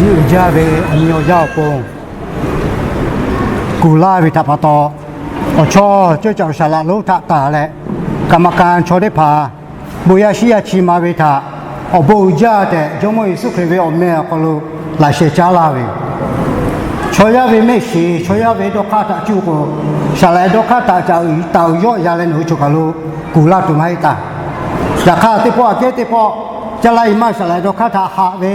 Uiˍ jaˇ ve awˬ nyi awˬ yaˇ awˬ pon kuˬ laˇ ve htaꞈ pa taw, awˬ chawˇ ceuˇ caˬ awˬ shaˍ laꞈ lonˉ htaꞈ tanˬ leh, กรรมการ chaw teˇ hpaˍ bon yaˇ shinˉ yaˇ chi ma ve htaꞈ awˬ bon uiˍ jaˇ tehꞈ Jawˇmawˇ Yeˍsuˆ Hkriꞈ ve awˬ meh awˬ hk'aw lo laꞈ sheh caˉ laˇ ve yoˬ. Chaw yaˇ ve mehˆ shiˍ, chaw yaˇ ve dawˇ hk'aˇ htaꞈ cuˇ k'o, saˍ laꞈ dawˇ hk'aˇ htaꞈ caꞈ uiˍ taˍ uiˍ yawˆ ya leh nawˬ hui choˬ kaˬ lo kuˬ laˇ tuˬ maˇ heˆ taˇ. Yaꞈ hk'aˇ, teˇ pawˆ aꞈ kehˉ teˇ pawˆ caˇ laˇ i maˇ saˍ laꞈ dawˇ hk'aˇ htaꞈ haꞈ ve,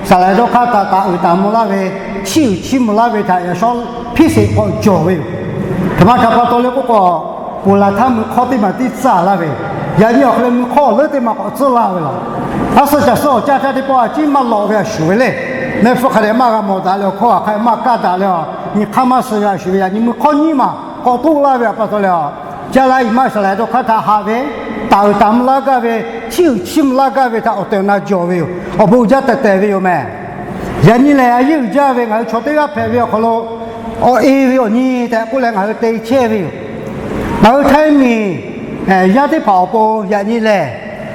saˍ laꞈ dawˇ hk'aˇ htaꞈ taˍ uiˍ taˍ mvuh laˇ ve, chiˇ uiˍ chiˇ mvuh laˇ ve htaꞈ yaꞈ shawˉ hpiˇ sheˍ k'awꞈ cawˬ ve yoˬ. Hk'e maˇ htaꞈ pa taw leh k'oˆ k'o, ponˬ laˬ htaˇ mvuhˇ hk'awˇ teˇ maˬ tiˉ tcuhˉ laˇ ve, yaꞈ nyi awˬ hk'aw leh mvuhˇ hk'awˇ awˬ leuˉ teˇ maˬ k'awꞈ tcuhˉ laˇ ve laˬ. A suh caˬ suh awˬ caˇ caˇ teˇ pawˆ a ciˉ maˇ lawꞈ ve a shuˍ ve le. Mehˆ hpfuhˇ hk'a dehꞈ maˇ g'a mawˬ daꞈ leh awˬ hkawˇ a hk'a maˇ kaˇ daꞈ leh a, nyi hk'aˇ maˇ suh ve a shuˍ ve, yaꞈ nyi mvuhˇ hk'awˇ nyiˇ maˬ k'awꞈ toˆ laˇ ve a pa taw leh a, caˇ laˇ i maˇ saˍ laꞈ dawˇ hk'aˇ htaꞈ haꞈ ve, taˍ uiˍ taˍ mvuh laˇ gaˇ ve, chiˇ uiˍ chiˇ mvuh laˇ gaˇ ve htaꞈ awˬ tehˬ awˬ na jawˬ ve yoˬ. Awˬ bon uiˍ jaˇ tehꞈ tehˬ ve yoˬ meh. Yaꞈ nyi lehˬ, a yeˇ uiˍ jaˇ ve ngaˬ hui chaw teˇ g'aˇ hpehꞈ ve awˬ hk'aw lo, awˬ e ve awˬ nyi tehꞈ k'oˆ leh ngaˬ hui te chehˇ ve yoˬ. Ngaˬ hui Htaiˇ miˬ yaˇ teˇ hpaˍ awˬ pon yaꞈ nyi lehˬ,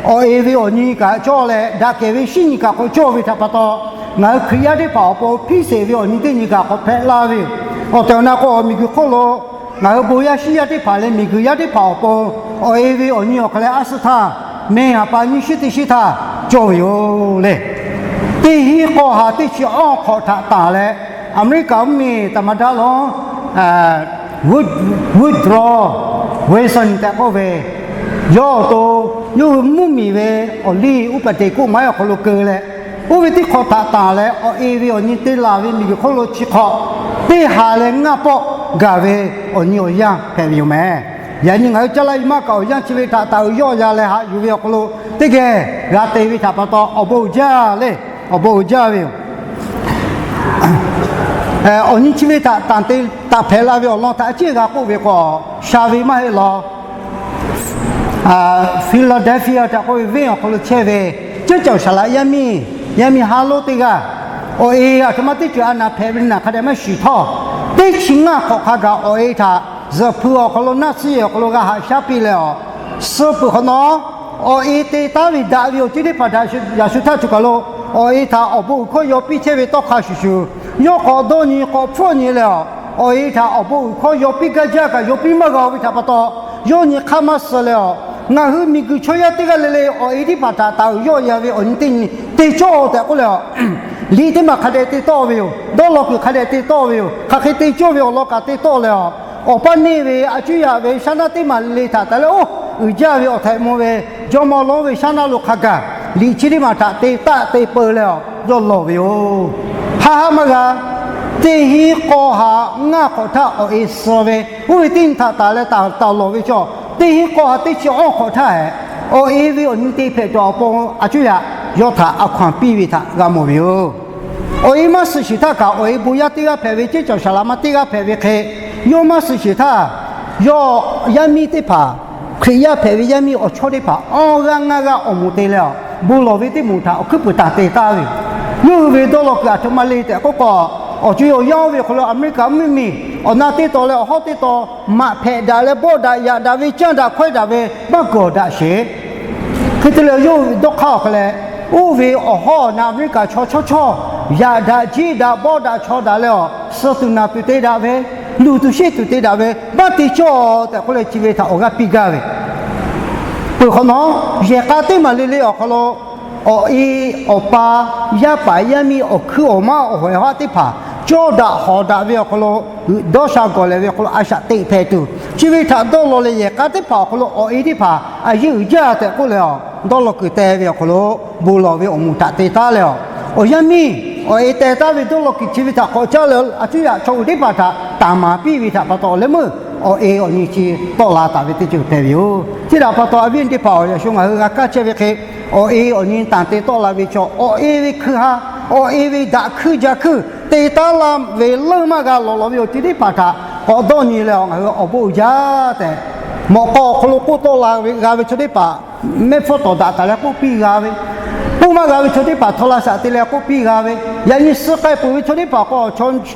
awˬ e ve awˬ nyi kaꞈ cawˇ leh daꞈ kehˬ ve shinˉ nyi kaꞈ k'awꞈ cawˇ ve htaꞈ pa taw, ngaˬ hui Hkriꞈ yaˇ teˇ hpaˍ awˬ pon hpiˇ sheˍ ve awˬ nyi teˇ nyi kaꞈ k'awꞈ hpehꞈ laˇ ve yoˬ. Awˬ tehˬ awˬ na k'o, miˬ guiˬ hk'oˆ lo ngaˬ hui bon yaˇ shinˉ yaˇ teˇ hpaˍ leh miˬ guiˬ yaˇ teˇ hpaˍ awˬ pon awˬ e ve awˬ nyi awˬ hk'aw leh a suh htaˇ, meh haˍ pa nyiˇ shiˉ teˇ shiˉ htaˇ cawˇ ve yoˬ le. Teˇ hinˉ k'aw ha teˇ chi awˇ hk'awꞈ htaꞈ tanˬ leh, Aˍmeˍriˆkaˍ mvuhˇmiˬ taˍ maˍ daꞈ lonˉ Woodrow Wilson tehꞈ k'oˆ ve, yawˇ awˬ to yawˇ hui mvuhˇmiˬ ve awˬ liˇ uˉ peˍ teꞈ k'oˆ maˇ awˬ hk'aw lo keu leh, oˇ ve teˇ hk'awꞈ htaꞈ tanˬ leh awˬ e ve awˬ nyi te laˬ ve miˬ guiˬ hk'oˆ lo chi hk'awꞈ teˇ ha leh ngaˇ pawˆ gaˬ ve awˬ nyi awˬ yanˇ hpehꞈ ve yoˬ meh. Yaꞈ nyi ngaˬ hui caˇ laˇ i maˇ kaꞈ awˬ yanˇ chi ve htaꞈ taˍ uiˍ yawˆ ya leh haꞈ yuˬ ve awˬ hk'aw lo teˇ geh g'a te ve htaꞈ pa taw awˬ bon uiˍ jaˇ le. Awˬ bon uiˍ jaˇ ve yoˬ. Awˬ nyi chi ve htaꞈ tanˬ te taˍ hpehꞈ la ve awˬ lawn htaꞈ a ciˉ g'a k'oˆ ve k'o, sha ve maˇ heˆ law. Philadelphia tehꞈ k'oˆ ve venˇ awˬ hk'aw lo chehˇ ve ceuˇ caˬ awˬ shaˍ laꞈ yaˇ miˇ, yaˇ miˇ ha lonˉ teˇ g'aˇ, awˬ e aˬ htoꞈ ma teˇ ceuˬ a naˍ hpehꞈ ve naˍ hk'a dehꞈ maˇ shiˍ htawˇ, teˇ chi ngaˇ hk'awꞈ hk'a gaˬ awˬ e htaꞈ zuhꞈ hpui awˬ hk'aw lo naˆ tsuhˇ yehˬ awˬ hk'aw lo g'a haꞈ shaˉ piˇ leh awˬ, suh peuˬ hk'awꞈ nawˉ, awˬ e te taˉ ve daꞈ ve awˬ ceuˬ teˇ hpaˍ htaꞈ yaꞈ shu htaˇ tuˬ kaˬ lo, awˬ e htaꞈ awˬ bon uiˍ hkawˇ yaw piˇ chehˇ ve tawˇ hk'a shuˍ shuˍ, yawˇ k'awꞈ dawˇ nyi k'awꞈ hpfuhˆ nyi leh awˬ, awˬ e htaꞈ awˬ bon uiˍ hkawˇ yaw piˇ gaˇ jaˇ kaꞈ yaw piˇ maˇ g'a-o ve htaꞈ pa taw, yawˇ nyi hk'aˇ maˇ suh leh awˬ, ngaˬ hui miˬ guiˬ chaw yaˇ teˇ g'aˇ le le awˬ e teˇ hpaˍ htaꞈ taˍ uiˍ yawˆ ya ve awˬ nyi teˇ nyi te cawˇ tehꞈ k'oˆ leh awˬ, liꞈ teˇ maˬ hk'a dehꞈ te tawˆ ve yoˬ. Dawˇ law kuiˬ hk'a dehꞈ te tawˆ ve yoˬ. Hk'aˬ hk'e te cawˇ ve awˬ lawn kaꞈ te tawˆ leh awˬ, awˬ paˇ neˇ ve a cuˇ yaꞈ ve shaˉ naˆ teˇ maˬ le le htaꞈ taˍ leh oˇ uiˍ jaˇ ve awˬ htehꞈ mvuh ve Jawˇmawˇ lonˉ ve shaˉ naˆ lo hk'a gaˬ liꞈ chi teˇ maˬ htaꞈ te taˆ te peu leh awˬ, yawˇ lawˬ ve yoˬ. Haˆ haˆ maˇ g'a. Teˇ hinˉ k'aw ha ngaˇ hk'awꞈ htaˇ awˬ e suh ve, oˇ ve teˇ nyi htaꞈ taˍ leh taˍ taˍ lawˬ ve chaw, teˇ hinˉ k'aw ha teˇ chi awˇ hk'awꞈ htaˇ hehꞈ, awˬ e ve awˬ nyi te hpehꞈ tuˬ awˬ pon a cuˇ yaꞈ yawˇ htaꞈ a hkaw-anˬ piˇ ve htaꞈ g'a mawˬ ve yoˬ. Awˬ e maˇ suh sheˍ htaˇ kaꞈ awˬ e bon yaˇ teˇ g'aˇ hpehꞈ ve, ceuˇ caˬ shaˍ laꞈ ma teˇ g'aˇ hpehꞈ ve hk'e, yawˇ maˇ suh sheˍ htaˇ, yawˇ yaˇ miˇ teˇ hpaˍ, Hkriꞈ yaˇ hpehꞈ ve yaˇ miˇ awˬ chawˇ teˇ hpaˍ awˇ g'aˇ ngaˇ g'aˇ awˬ moˍ te leh awˬ, bon lawˬ ve teˇ moˍ htaꞈ awˬ hkuiˉ puiˍ taˍ te taˍ ve yoˬ. Yawˇ hui ve dawˇ law kuiˬ aˬ htoꞈ ma le tehꞈ k'oˆ k'o, awˬ co awˬ yanˇ oˇ ve awˬ hk'aw lo Aˍmeˍriˆkaˍ mvuhˇmiˬ awˬ na teˇ taw leh awˬ hawˉ teˇ taw maꞈ hpehꞈ daꞈ leh bawˆ daꞈ yaꞈ daꞈ ve, canˇ daꞈ hkawehˇ daꞈ ve maˇ gawˬ daꞈ sheˍ. Hk'e te leh yawˇ hui ve dawˇ hk'aˇ awˬ hk'aw leh, oˇ ve awˬ hawˉ awˬ na Aˍmeˍriˆkaˍ chaw chawˇ chawˇ yaꞈ daꞈ jiˆ daꞈ bawˆ daꞈ chaw daꞈ leh awˬ, suh tuˬ naˬ tuˬ te daꞈ ve, luˬ tuˬ sheˆ tuˬ te daꞈ ve maˇ te cawˇ tehꞈ k'oˆ leh chi ve htaꞈ awˬ g'aˇ piˇ gaˇ ve peuˬ hk'awꞈ nawˉ, yehˬ k'a teˇ maˬ le le awˬ hk'aw lo awˬ e, awˬ pa, yaˇ paˍ yaˇ miˇ, awˬ hkuiˉ awˬ maˉ awˬ hawehˬ haˉ teˇ hpaˍ cawˇ daꞈ hawˍ daꞈ ve awˬ hk'aw lo, g'uiˬ dawˇ sha gawˬ lehˬ ve awˬ hk'aw lo a shaꞈ teꞈ hpehꞈ tuˬ, chi ve htaꞈ dawˇ law leh yehˬ k'a teˇ hpaˍ awˬ hk'aw lo awˬ e teˇ hpaˍ a yeˇ uiˍ jaˇ tehꞈ k'oˆ leh awˬ, dawˇ law kuiˬ te ve awˬ hk'aw lo bon lawˬ ve awˬ moˍ htaꞈ te taˉ leh awˬ, awˬ yaˇ miˇ awˬ e teh taˉ ve dawˇ law kuiˬ chi ve htaꞈ k'awꞈ caˇ leh a cuˇ yaꞈ chaw uiˍ teˇ hpaˍ htaꞈ taˍ maˍ piˇ ve htaꞈ pa taw leh meuˇ awˬ e awˬ nyi chi tawˆ la taˍ ve teˇ ceuˬ hpehꞈ ve yoˬ. Chi htaꞈ pa taw a viˉ teˇ hpaˍ awˬ, yaꞈ shu ngaˬ hui g'a kaˇ chehˇ ve hk'e, awˬ e awˬ nyi tanˬ te tawˆ la ve chaw, awˬ e ve hkui ha, awˬ e ve daꞈ hkuiˇ ja hkuiˇ te taˉ la ve leuˇ maˇ g'a lawˬ lawˬ ve awˬ ceuˬ teˇ hpaˍ htaꞈ k'awꞈ dawˇ nyi leh awˬ, ngaˬ hui awˬ bon uiˍ jaˇ tehꞈ, mawꞈ k'aw awˬ hk'aw lo k'oˆ tawˆ la g'a ve chaw teˇ hpaˍ, mehˆ hpfuhˇ tawˍ daꞈ taˍ leh k'oˆ piˇ g'a ve, k'oˆ maˇ g'a ve chaw teˇ hpaˍ htaw la shaꞈ te leh k'oˆ piˇ g'a ve, yaꞈ nyi suh k'ai peuˬ ve chaw teˇ hpaˍ k'o,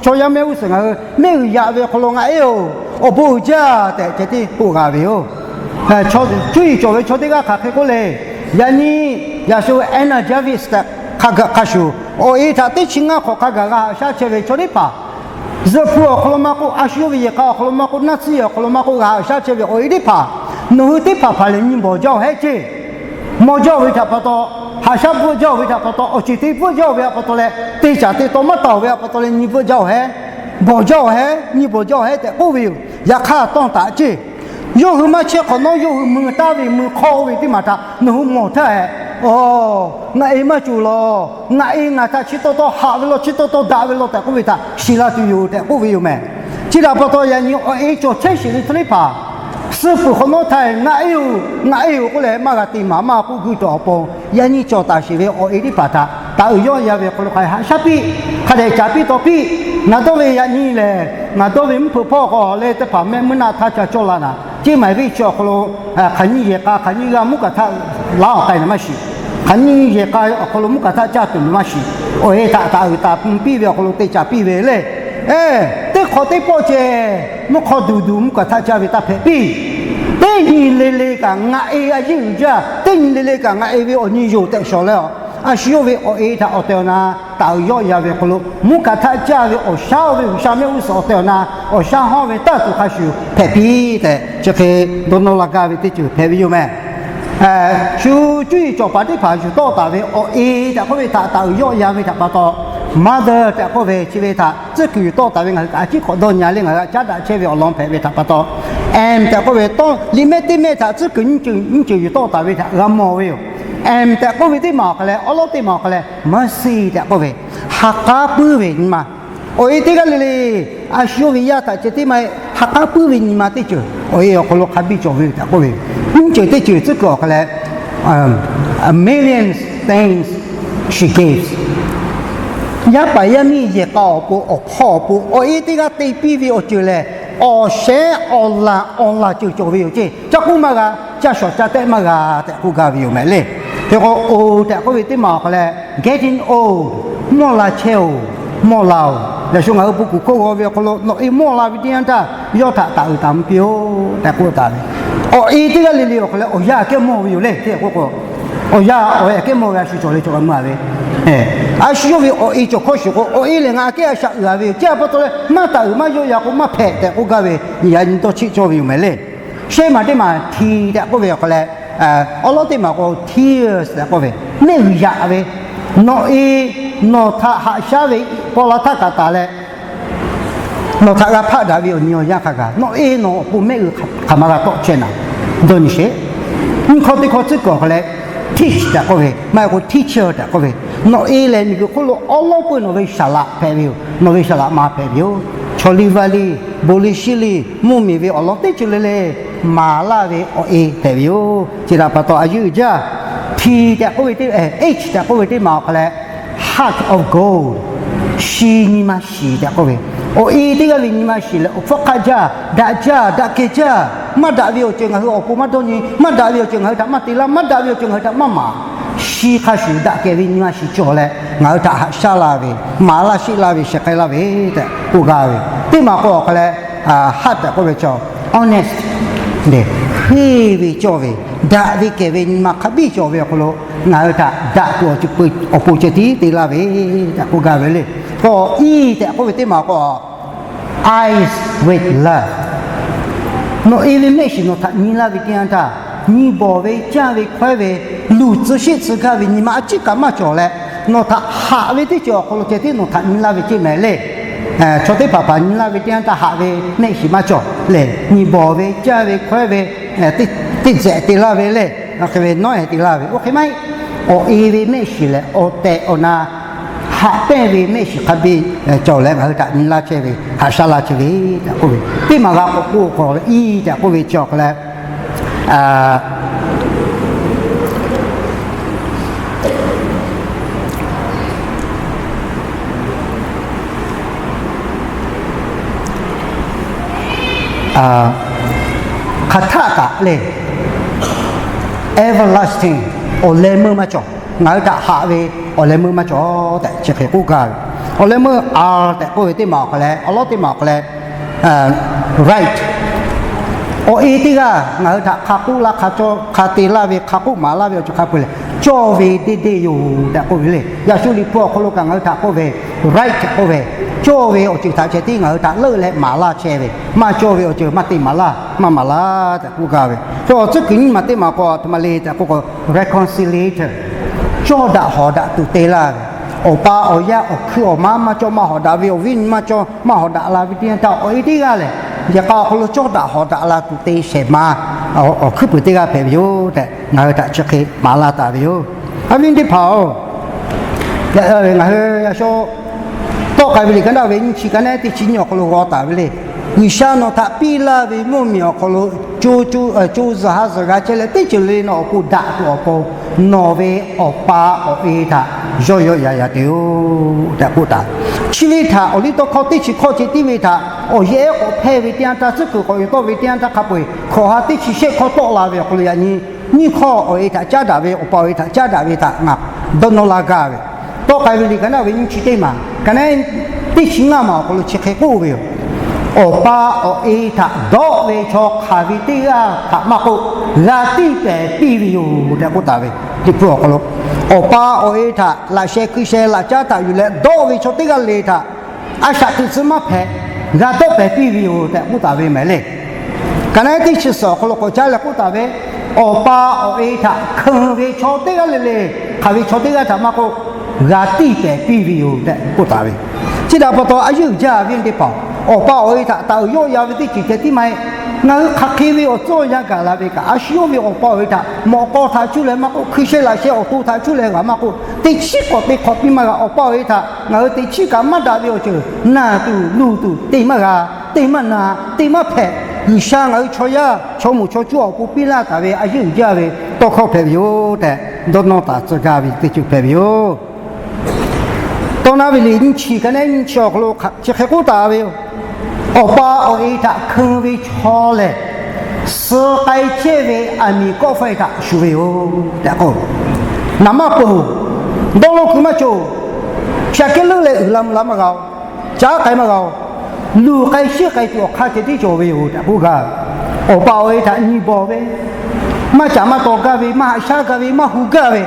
chaw yaˇ mehˆ g'uˇ suhˍ ngaˬ hui mehˆ g'uiˬ yaꞈ ve awˬ hk'aw lo ngaˬ e-oˬ, awˬ bon uiˍ jaˇ tehꞈ ceh tiˉ k'oˆ g'a ve yoˬ. Cuˇ yiˍ cawˬ ve chaw teˇ g'aˇ hk'aˬ hk'e k'oˆ le. Yaꞈ nyi, yaꞈ shu Anna Jarvis tehꞈ Hk'a gaˬ hk'a shuˍ, awˬ e htaꞈ teˇ chi ngaˇ hk'awꞈ hk'a gaˬ g'a haꞈ shaˉ chehˇ ve chaw teˇ hpaˍ, zuhꞈ hpu awˬ hk'aw lo maˇ k'oˆ, a shu yawˇ ve yehˬ k'a awˬ hk'aw lo maˇ k'oˆ, naˆ tsuhˇ yehˬ awˬ hk'aw lo maˇ k'oˆ, g'a haꞈ shaˉ chehˇ ve awˬ e teˇ hpaˍ, nawˬ hui teˇ hpaˍ hpaˍ lehˬ nyi bawˬ jaˇ-oˬ hehˉ ceˇ. Mawˬ jaˇ-oˬ ve htaꞈ pa taw, haꞈ shaˉ bvuhˆ jaˇ-oˬ ve htaꞈ pa taw, awˬ ceuˬ te bvuhˆ jaˇ-oˬ ve htaꞈ pa taw leh, te caˍ te taw maˇ taˍ-oˬ ve htaꞈ pa taw leh nyi bvuhˆ jaˇ-oˬ hehˉ, bawˬ jaˇ-oˬ hehˉ, nyi bawˬ jaˇ-oˬ hehˉ tehꞈ k'oˆ ve yoˬ. Yaꞈ hk'aˇ tawˇ taˍ ceˇ. Yawˇ hui maˇ chehˇ hk'awꞈ nawˉ, yawˇ hui mui taˍ ve mui hk'aw ve teˇ maˬ htaꞈ nawˬ hui mawˬ htaˇ hehꞈ, aˬ, ngaˬ e maˇ cawˬ laˬ. Ngaˬ e ngaˬ htaꞈ chi taw taw haꞈ ve law, chi taw taw daꞈ ve law tehꞈ k'oˆ ve htaꞈ shiˍ la tuˬ yoˬ tehꞈ k'oˆ ve yoˬ mehˬ. Chi htaꞈ pa taw yaꞈ nyi awˬ e cawˬ chehˇ sheˍ ve chaw teˇ hpaˍ, suh peuˬ hk'awꞈ nawˉ htaˇ ngaˬ e-oˬ, ngaˬ e-oˬ k'oˆ leh maˇ g'a te maˍ maˇ k'oˆ guˇ tawꞈ awˬ pon, yaꞈ nyi cawˬ taˍ sheˍ ve awˬ e teˇ hpaˍ htaꞈ taˍ uiˍ yawˆ ya ve awˬ hk'aw lo hk'a haꞈ shaˉ piˇ, hk'a dehꞈ caˍ piˇ taw piˇ. Ngaˬ dawˇ ve yaꞈ nyi lehˬ, ngaˬ dawˇ ve mvuhˇ hpeuꞈ hpawˇ k'awꞈ leh teˇ hpaˍ mehˆ meuˇ naˆ htaˇ ca cawˇ la naˍ, ceˇ maiˍ venˇ chi awˬ hk'aw lo hk'aˬ nyiˇ yehˬ k'a hk'aˬ nyiˇ g'aˇ mvuhˇ kaˬ htaˆ laˇ awˬ k'ai naˍ maˇ shiˍ. Hk'aˬ nyiˇ yehˬ k'a awˬ hk'aw lo mvuhˇ kaˬ htaˆ caˇ tuˬ maˇ shiˍ. Awˬ e htaꞈ taˍ uiˍ taˍ piˇ ve awˬ hk'aw lo te caˍ piˇ ve le. Teˇ hk'awꞈ teˇ pawˆ ceh mvuhˇ hk'aw duˬ duˬ mvuhˇ kaˬ htaˆ caˇ ve taˇ hpehꞈ piˇ. Teˇ nyi le le kaꞈ ngaˬ e a yeˇ uiˍ jaˇ, teˇ nyi le le kaꞈ ngaˬ e ve awˬ nyi yoˬ tehꞈ shawˍ leh, a shu yawˇ ve awˬ e htaꞈ awˬ tehˬ awˬ na taˍ uiˍ yawˆ ya ve awˬ hk'aw lo, mvuhˇ kaˬ htaˆ caˇ ve awˬ shaˉ oˇ ve G'uiˬsha mehˆ g'uˇ suhˍ awˬ tehˬ awˬ na awˬ shaˉ hawˇ ve taˇ tuˬ hk'a shuˍ hpehꞈ piˇ tehꞈ chi hk'e dawˇ nawˇ la gaˇ ve teˇ ceuˬ hpehꞈ ve yoˬ mehˬ. Shu cuˇ yiˍ cawˬ paˍ teˇ hpaˍ yuˬ tawˆ taˍ ve awˬ e tehꞈ k'oˆ ve htaꞈ taˍ uiˍ yawˆ ya ve htaꞈ pa taw, mother tehꞈ k'oˆ ve chi ve htaꞈ tcuhˉ kuiˬ yuˬ tawˆ taˍ ve ngaˬ hui kaꞈ a ciˉ hk'awꞈ dawˇ nyi a le, ngaˬ hui a caˉ daꞈ chehˇ ve awˬ lawn hpehꞈ ve htaꞈ pa taw, am tehꞈ k'oˆ ve tawˇ liꞈ mehˆ teˇ mehˆ htaꞈ tcuhˉ kuiˬ nyiˇ ceuˬ nyiˇ ceuˬ yuˬ tawˆ taˍ ve htaꞈ g'a mawˬ ve yoˬ. Am tehꞈ k'oˆ ve teˇ maˬ awˬ hk'a leh, awˉ lawˉ teˇ maˬ awˬ hk'a leh, mercy tehꞈ k'oˆ ve, ha k'aˉ puiˉ ve nyi ma. Awˬ e teˇ g'aˇ le le, a shu yawˇ ve yaˇ htaꞈ ceh teˇ maˇ heˆ, ha k'aˉ puiˉ ve nyi ma teˇ ceuˬ awˬ e awˬ hk'aw lo hk'a biˇ cawˬ ve tehꞈ k'oˆ ve, nyiˇ ceuˬ teˇ ceuˬ tcuhˉ kuiˬ awˬ hk'a leh, a million things she gives. Yaˇ paˍ yaˇ miˇ yehˬ k'a awˬ pon, awˬ hpawˇ awˬ pon awˬ e teˇ g'aˇ te piˇ ve awˬ ceuˬ lehˬ, awˬ shehˉ awˬ laˬ awˬ laˬ ceuˬ cawˬ ve yoˬ ceˇ. Caˇ k'oˆ maˇ g'a, caˇ shawˍ caˇ tehˆ maˇ g'a tehꞈ k'oˆ gaˇ ve yoˬ mehˬ le. Hk'e k'o, oˬ tehꞈ k'oˆ ve teˇ maˬ awˬ hk'a leh, getting old, mawˇ la chehˇ-oˬ, mawˇ la-oˬ. Yaꞈ shu ngaˬ hui bon kuˬ hk'oˆ g'aw ve awˬ hk'aw lo nawˬ e mawˇ la ve teˇ yanˇ htaˇ, yawˇ htaꞈ taˍ uiˍ taˍ mvuh piˇ-oˆ tehꞈ k'oˆ taˍ ve. Awˬ e teˇ g'aˇ le le awˬ hk'a leh awˬ yanˇ aꞈ kehˉ mawˇ ve yoˬ le tehꞈ k'oˆ k'o, awˬ yanˇ awˬ e aꞈ kehˉ mawˇ ve a shu cawˬ le cawˬ g'a meuˇ a ve. A shu yawˇ ve awˬ e cawˬ hkawˇ shiˍ k'o, awˬ e lehˬ ngaˬ aꞈ kehˉ a shaꞈ uiˍ a ve yoˬ. Chi htaꞈ pa taw leh maˇ taˍ uiˍ maˇ yawˆ ya k'o maˇ hpehꞈ tehꞈ k'oˆ gaˇ ve, yaꞈ nyi dawˇ cheˆ cawˇ ve yoˬ mehˬ le. Shehˉ maˬ teˇ maˬ hti tehꞈ k'oˆ ve awˬ hk'a leh, awˉ lawˉ teˇ maˬ k'o tears tehꞈ k'oˆ ve, mehˆ g'uiˬ yaꞈ ve, nawˬ e nawˬ htaꞈ haꞈ shaˉ ve paw la htaˇ kaꞈ taˍ leh, nawˬ htaꞈ g'a hpaˆ daꞈ ve awˬ nyi awˬ yanˇ hk'a gaˬ nawˬ e nawˬ awˬ pon mehˆ g'uiˬ hk'aˬ ma g'a tawˆ chehˇ naˍ, dawˇ nyi sheˍ. Nyiˇ hkawˇ teˇ hkawˇ tcuhˉ kuiˬ awˬ hk'a leh, teach tehꞈ k'oˆ ve, maˇ heˆ k'o teacher tehꞈ k'oˆ ve, nawˬ e lehˬ miˬguiˬ hk'oˆ lo awˉ lawˉ peuˬ nawˬ ve saˍ laꞈ hpehꞈ ve yoˬ. Nawˬ ve saˍ laꞈ ma hpehꞈ ve yoˬ. Chaw liˇ vaˇ liˇ, bon liˇ shiˉ liˇ, mvuhˇ miˬ ve awˬ lawn teˇ ceuˬ le le maˍ laˇ ve awˬ e hpehꞈ ve yoˬ. Chi htaꞈ pa taw a yeˇ uiˍ jaˇ, hti tehꞈ k'oˆ ve teˇ, age tehꞈ k'oˆ ve teˇ maˬ awˬ hk'a leh, heart of gold, shi nyi ma shiˍ tehꞈ k'oˆ ve, awˬ e teˇ g'aˇ ve nyi ma shiˍ lehˬ, awˬ hpfuhˇ hk'aˆ jaˇ, daꞈ jaˇ, daꞈ kehˬ jaˇ, maˇ daꞈ ve awˬ ceuˬ ngaˬ hui awˬ pon maˇ dawˇ nyi, maˇ daꞈ ve awˬ ceuˬ ngaˬ hui htaꞈ maˇ te laˇ, maˇ daꞈ ve awˬ ceuˬ ngaˬ hui htaꞈ maˇ maˍ. Shi hk'a shuˍ daꞈ kehˬ ve nyi ma shiˍ cawˬ leh ngaˬ hui htaꞈ haꞈ shaˉ laˇ ve, maˍ laˇ sheˆ laˇ ve, shehˍ k'ai laˇ ve tehꞈ k'oˆ gaˇ ve. Teˇ maˬ k'o awˬ hk'a leh, heart tehꞈ k'oˆ ve chaw, honest, hteˇ ve cawˇ ve, daꞈ ve kehˬ ve nyi ma hk'a biˇ cawˬ ve awˬ hk'aw lo ngaˬ hui htaꞈ daꞈ tuˬ awˬ pon ceh tiˉ te laˇ ve tehꞈ k'oˆ gaˇ ve le. K'o i tehꞈ k'oˆ ve teˇ maˬ k'o, eyes with love. Nawˬ e ve mehˆ shiˍ nawˬ htaꞈ nyi laˇ ve teˇ yanˇ htaˇ, nyi bawˬ ve, caˇ ve, hkawehˉ ve, luˬ tcuh sheˆ tcuh gaˇ ve nyi ma a ciˉ kaꞈ maˇ cawˬ leh, nawˬ htaꞈ haꞈ ve teˇ ceuˬ awˬ hk'aw lo ceh tiˉ nawˬ htaꞈ nyi laˇ ve ceˇ mehˍ le. Chaw teˇ hpaˍ hpaˍ nyi laˇ ve teˇ yanˇ htaˇ haꞈ ve mehˆ shiˍ maˇ cawˬ lehˬ, nyi bawˬ ve, caˇ ve, hkawehˉ ve, teˇ tzuhꞈ te laˇ ve le, hk'e ve nawˉ e te laˇ ve oˇ hk'e maˇ heˆ. Awˬ e ve mehˆ shiˍ lehˬ awˬ tehˬ awˬ na haꞈ pehnˇ ve mehˆ shiˍ hk'a biˇ cawˬ leh ngaˬ hui htaꞈ nyi laˇ chehˇ ve, haꞈ shaˉ laˇ chehˇ ve tehꞈ k'oˆ ve, teˇ maˬ g'a k'awꞈ k'oˆ k'o i tehꞈ k'oˆ ve chi awˬ hk'a leh, hk'aˬ htaˆ kaꞈ le, everlasting, awˬ leh meuˇ maˇ cawˬ. Ngaˬ hui htaꞈ haꞈ ve awˬ leh meuˇ maˇ cawˬ tehꞈ chi hk'e k'oˆ gaˇ ve. Awˬ leh meuˇ a tehꞈ k'oˆ ve teˇ maˬ awˬ hk'a leh, awˬ lawˉ teˇ maˬ awˬ hk'a leh, right, Awˬ e teˇ g'aˇ ngaˬ hui htaꞈ hk'a k'oˆ laˇ, hk'a cawˇ, hk'a te laˇ ve, hk'a k'oˆ maˍ laˇ ve awˬ ceuˬ hk'a peu-eˬ lehˬ, cawˇ ve deˇ deˇ yoˬ tehꞈ k'oˆ ve le. Yaꞈ shu Liꞈ hpu awˬ hk'aw lo kaꞈ ngaˬ hui htaꞈ k'oˆ ve, right tehꞈ k'oˆ ve, cawˇ ve awˬ ceuˬ htaꞈ ceh tiˉ ngaˬ hui htaꞈ leuˆ leh maˍ laˇ chehˇ ve, maˇ cawˇ ve awˬ ceuˬ maˇ te maˍ laˇ, maˇ maˍ laˇ tehꞈ k'oˆ gaˇ ve. Chaw awˬ tcuhˉ kuiˬ nyiˇ maˬ teˇ maˬ k'o a htoꞈ ma le tehꞈ k'oˆ k'o, reconciliator, cawˇ daꞈ hawˍ daꞈ tuˬ te laˇ ve, awˬ pa awˬ yaˇ awˬ hkuiˉ awˬ maˉ maˇ cawˇ maˇ hawˍ daꞈ ve, awˬ viˉ nyi maˇ cawˇ maˇ hawˍ daꞈ la ve teˇ yanˇ htaˇ, awˬ e teˇ g'aˇ lehˬ, yehˬ k'a awˬ hk'aw lo cawˇ daꞈ hawˍ daꞈ la tuˬ te shehˍ ma awˬ hkuiˉ puiˍ teˇ g'aˇ hpehꞈ ve yoˬ tehꞈ ngaˬ hui htaꞈ chi hk'e maˍ laˇ taˍ ve yoˬ. A viˉ teˇ hpaˍ-oˬ, ngaˬ hui a shu tawˆ k'ai ve liꞈ ka naˆ ve nyiˇ chi ka naˆ teˇ chi nyiˇ awˬ hk'aw lo g'aw taˍ ve le. G'uiˬsha nawˬ htaꞈ piˇ laˇ ve mvuhˇmiˬ awˬ hk'aw lo co zuhˬ ha zuhˬ g'a chehˇ leh, teˇ ceuˬ le le nawˬ awˬ pon daꞈ tuˬ awˬ pon, nawˬ ve awˬ pa awˬ e htaꞈ yawˆ yawˆ yan yan te-oˬ tehꞈ k'oˆ taˍ. Chi ve htaꞈ awˬ liˇ tawˇ hkawˇ teˇ chi hkawˇ ceh tiˉ ve htaꞈ awˬ yehˬ ehˉ k'awꞈ hpehˇ ve teˇ yanˇ htaˇ, tcuhˉ kuiˬ k'awꞈ yuˬ tawˆ ve teˇ yanˇ htaˇ hk'a peu-eˬ hkawꞈ ha teˇ chi shehˆ hkawˇ tawˆ la ve awˬ hk'aw lo yaꞈ nyi nyiˇ hkawˇ awˬ e htaꞈ caˉ daꞈ ve, awˬ pa awˬ e htaꞈ caˉ daꞈ ve htaꞈ ngaˬ dawˇ nawˇ laˇ gaˇ ve. Tawˆ k'ai ve liꞈ ka naˆ ve nyiˇ chi teˇ maˬ ka naˆ teˇ chi ngaˇ maˬ awˬ hk'aw lo chi hk'e k'oˆ ve yoˬ. Awˬ pa awˬ e htaꞈ dawˆ ve chaw hk'aˬ ve teˇ g'aˇ htaꞈ maˇ k'oˆ, g'a tiˇ pehˍ piˇ ve yoˬ tehꞈ k'oˆ taˍ ve. Liꞈ hpu awˬ hk'aw lo, awˬ pa awˬ e htaꞈ laꞈ sheh hkui sheh laꞈ caˉ htaꞈ yuˬ leh dawˆ ve chaw teˇ g'aˇ le htaꞈ a shaꞈ teꞈ tcuh maˇ hpehꞈ, g'a dawˆ pehˍ piˇ ve yoˬ tehꞈ k'oˆ taˍ ve mehˍ le. Ka naˆ teˇ chi suhˍ awˬ hk'aw lo k'awꞈ caˉ leh k'oˆ taˍ ve, awˬ pa awˬ e htaꞈ hkeun ve chaw teˇ g'aˇ le le, hk'aˬ ve chaw teˇ g'aˇ htaꞈ maˇ k'oˆ, g'a tiˇ pehˍ piˇ ve yoˬ tehꞈ k'oˆ taˍ ve. Chi htaꞈ pa taw a yeˇ uiˍ jaˇ ve teˇ hpaˍ, awˬ pa awˬ e htaꞈ taˍ uiˍ yawˆ yan ve teˇ ceuˬ ceh tiˉ maˇ heˆ. Ngaˬ hui hk'aˬ hk'e ve awˬ tcuhˉ awˬ yanˇ gaˬ la ve kaꞈ, a shu yawˇ ve awˬ pa awˬ e htaꞈ mawꞈ k'aw htaꞈ cuˇ leh maˇ k'oˆ, hkui sheh laꞈ sheh awˬ to htaꞈ cuˇ leh g'a maˇ k'oˆ, teˇ chiˉ k'awꞈ te hk'awꞈ piˇ maˇ g'a. Awˬ pa awˬ e htaꞈ ngaˬ hui teˇ chiˉ kaꞈ maˇ daꞈ ve awˬ ceuˬ naˬ tuˬ luˬ tuˬ te maˇ g'a, te maˇ na, te maˇ hpehꞈ. G'uiˬsha ngaˬ hui chaw yaˇ chaw moˍ chaw cuˇ awˬ pon piˇ laˇ taˍ ve a yeˇ uiˍ jaˇ ve tawˇ hkawˇ hpehꞈ ve yoˬ tehꞈ dawˇ nawˇ taˍ tcuh gaˇ ve teˇ ceuˬ hpehꞈ ve yoˬ. Tawˇ naˉ ve liꞈ nyiˇ chi ka naˆ nyiˇ chi awˬ hk'aw lo chi hk'e k'oˆ taˍ ve yoˬ. Awˬ pa awˬ e htaꞈ hkeun ve chaw lehˬ, suh k'ai chehˇ ve aˬ miˍ kawˆ faiˇ htaꞈ shuˍ ve yoˬ tehꞈ k'o, naˍ maˇ peuˬ, dawˇ lawˇ kuiˬ maˇ cawˬ, shaˍ kehˉ leuˆ leh uiˍ la mvuh la maˇ g'a-oˬ, caˉ k'ai maˇ g'a-oˬ, luˬ k'ai sheˆ k'ai tuˬ awˬ hk'aˇ ceh tiˉ cawˬ ve yoˬ tehꞈ k'oˆ gaˇ. Awˬ pa awˬ e htaꞈ nyi bawˬ ve, maˇ caˍ maˇ taw gaˇ ve, maˇ haꞈ shaˉ gaˇ ve, maˇ hu gaˇ ve,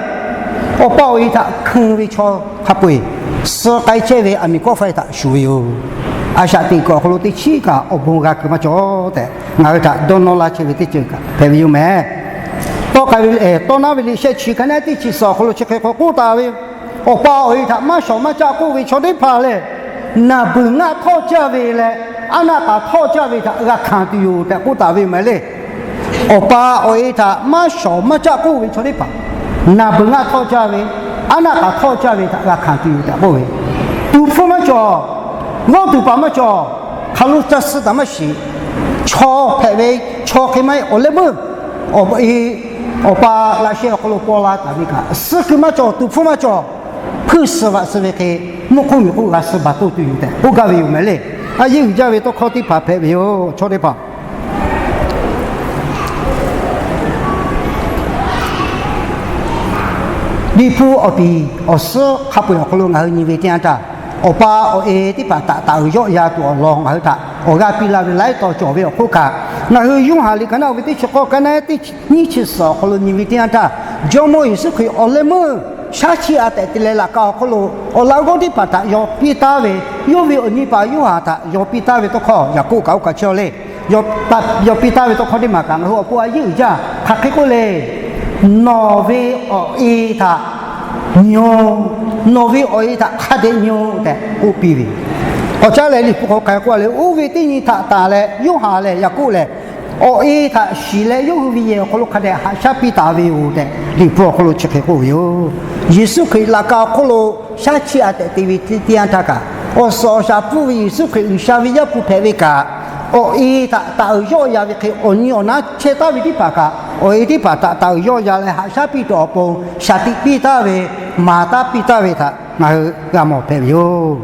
awˬ pa awˬ e htaꞈ hkeun ve chaw hk'a peu-eˬ suh k'ai chehˇ ve aˬ miˍ kawˆ faiˇ htaꞈ shuˍ ve yoˬ. A shaꞈ teꞈ kuiˬ awˬ hk'aw lo teˇ chiˉ kaꞈ awˬ bon g'a kuiˬ maˇ cawˬ tehꞈ ngaˬ hui htaꞈ dawˇ nawˇ laˇ chehˇ ve teˇ ceuˬ kaꞈ hpehꞈ ve yoˬ mehˍ. Tawˇ k'ai ve, tawˇ naˉ ve liꞈ shehˆ chi ka naˆ teˇ chi suhˍ awˬ hk'aw lo chi hk'e k'awꞈ k'oˆ taˍ ve, awˬ pa awˬ e htaꞈ maˇ shawˍ maˇ caˆ k'oˆ ve chaw teˇ hpaˍ lehˬ, naˬ beuˬ ngaˆ htawˇ caˇ ve leh, aˉ naˆ k'aꞈ htawˇ caˇ ve htaꞈ g'a hkanˍ tuˬ yoˬ tehꞈ k'oˆ taˍ ve yoˬ mehˍ le. Awˬ pa awˬ e htaꞈ maˇ shawˍ maˇ caˆ k'oˆ ve chaw teˇ hpaˍ, naˬ beuˬ ngaˆ htawˇ caˇ ve, aˉ naˆ k'aꞈ htawˇ caˇ ve htaꞈ g'a hkanˍ tuˬ yoˬ tehꞈ k'oˆ ve. Tuˍ hpfuhˇ maˇ cawˬ, g'awˇ tuˬ paˍ maˇ cawˬ, hk'aˬ lo ca suh taˍ maˇ shiˍ. Chaw hpehꞈ ve, chaw hk'e maˇ heˆ, awˬ leh meuˇ awˬ e, awˬ pa laꞈ sheh awˬ hk'aw lo paw la taˍ ve kaꞈ, suh kuiˬ maˇ cawˬ, tuˍ hpfuhˇ maˇ cawˬ, hpuiˇ suh vaꞈ suh ve hk'e, mvuhˇ hk'oˆ miˬ hk'oˆ g'a suh baˬ toˆ tuˬ yoˬ tehꞈ k'oˆ gaˇ ve yoˬ mehˍ le. A yeˇ uiˍ jaˇ ve tawˇ hkawˇ teˇ hpaˍ hpehꞈ ve yoˬ. Chaw teˇ hpaˍ Liꞈ hpu awˬ piˍ awˬ suhˉ hk'a peu-eˬ awˬ hk'aw lo ngaˬ hui nyi ve teˇ yanˇ htaˇ, awˬ pa awˬ e teˇ hpaˍ htaꞈ taˍ uiˍ yawˆ yan tuˬ awˬ lawn ngaˬ hui htaꞈ awˬ g'aˇ piˇ laˇ ve laiˉ taw cawˬ ve awˬ hk'oˆ kaꞈ, ngaˬ hui Yoˇhanˬ liꞈ ka naˆ ve teˇ chi k'awˇ ka naˆ teˇ nyiˇ chi suhˍ awˬ hk'aw lo nyi ve teˇ yanˇ htaˇ, Jawˇmawˇ Yeˍsuˆ Hkriꞈ awˬ leh meuˇ shaˉ chiˇ a tehꞈ te leh laꞈ ka awˬ hk'aw lo awˬ laꞈ g'awˇ teˇ hpaˍ htaꞈ yaw piˇ taˍ ve, yawˇ ve awˬ nyi paˍ Yoˇhanˬ htaꞈ yaw piˇ taˍ ve tawˇ hkawˇ yaꞈ k'oˆ kaꞈ oˇ kaꞈ chehˇ le. Yaw piˇ taˍ ve tawˇ hkawˇ teˇ maˬ kaꞈ ngaˬ hui awˬ pon a yeˇ uiˍ jaˇ. Hk'aˬ hk'e k'oˆ le, nawˬ ve awˬ e htaꞈ nyi-oˬ, nawˬ ve awˬ e htaꞈ hk'a dehꞈ nyi-oˬ tehꞈ k'oˆ piˇ ve. K'awꞈ caˉ leh Liꞈ hpu hk'aw hk'aˬ hk'e k'oˆ le, oˇ ve teˇ nyi htaꞈ tanˬ leh Yoˇhanˬ lehˬ yaꞈ k'oˆ lehˬ, awˬ e htaꞈ shiˍ leh yawˇ hui ve yehˬ awˬ hk'aw lo hk'a dehꞈ haꞈ shaˉ piˇ taˍ ve yoˬ tehꞈ Liꞈ hpu awˬ hk'aw lo chi hk'e k'oˆ ve yoˬ. Yeˍsuˆ Hkriꞈ laꞈ ka awˬ hk'oˆ lo shaˉ chiˇ a tehꞈ te ve teˇ yanˇ htaˇ kaꞈ, awˬ suhˍ awˬ shaˍ pfuhˇ ve Yeˍsuˆ Hkriꞈ G'uiˬsha ve Yaˇ hpu hpehꞈ ve kaꞈ, awˬ e htaꞈ taˍ uiˍ yawˆ yan ve hk'e awˬ nyi awˬ naˉ chehˇ taˍ ve teˇ hpaˍ kaꞈ, awˬ e teˇ hpaˍ htaꞈ taˍ uiˍ yawˆ yan leh haꞈ shaˉ piˇ tuˬ awˬ pon shaˍ tiꞈ piˇ taˍ ve, maˍ taˍ piˇ taˍ ve htaꞈ ngaˬ hui g'a mawˬ hpehꞈ ve yoˬ.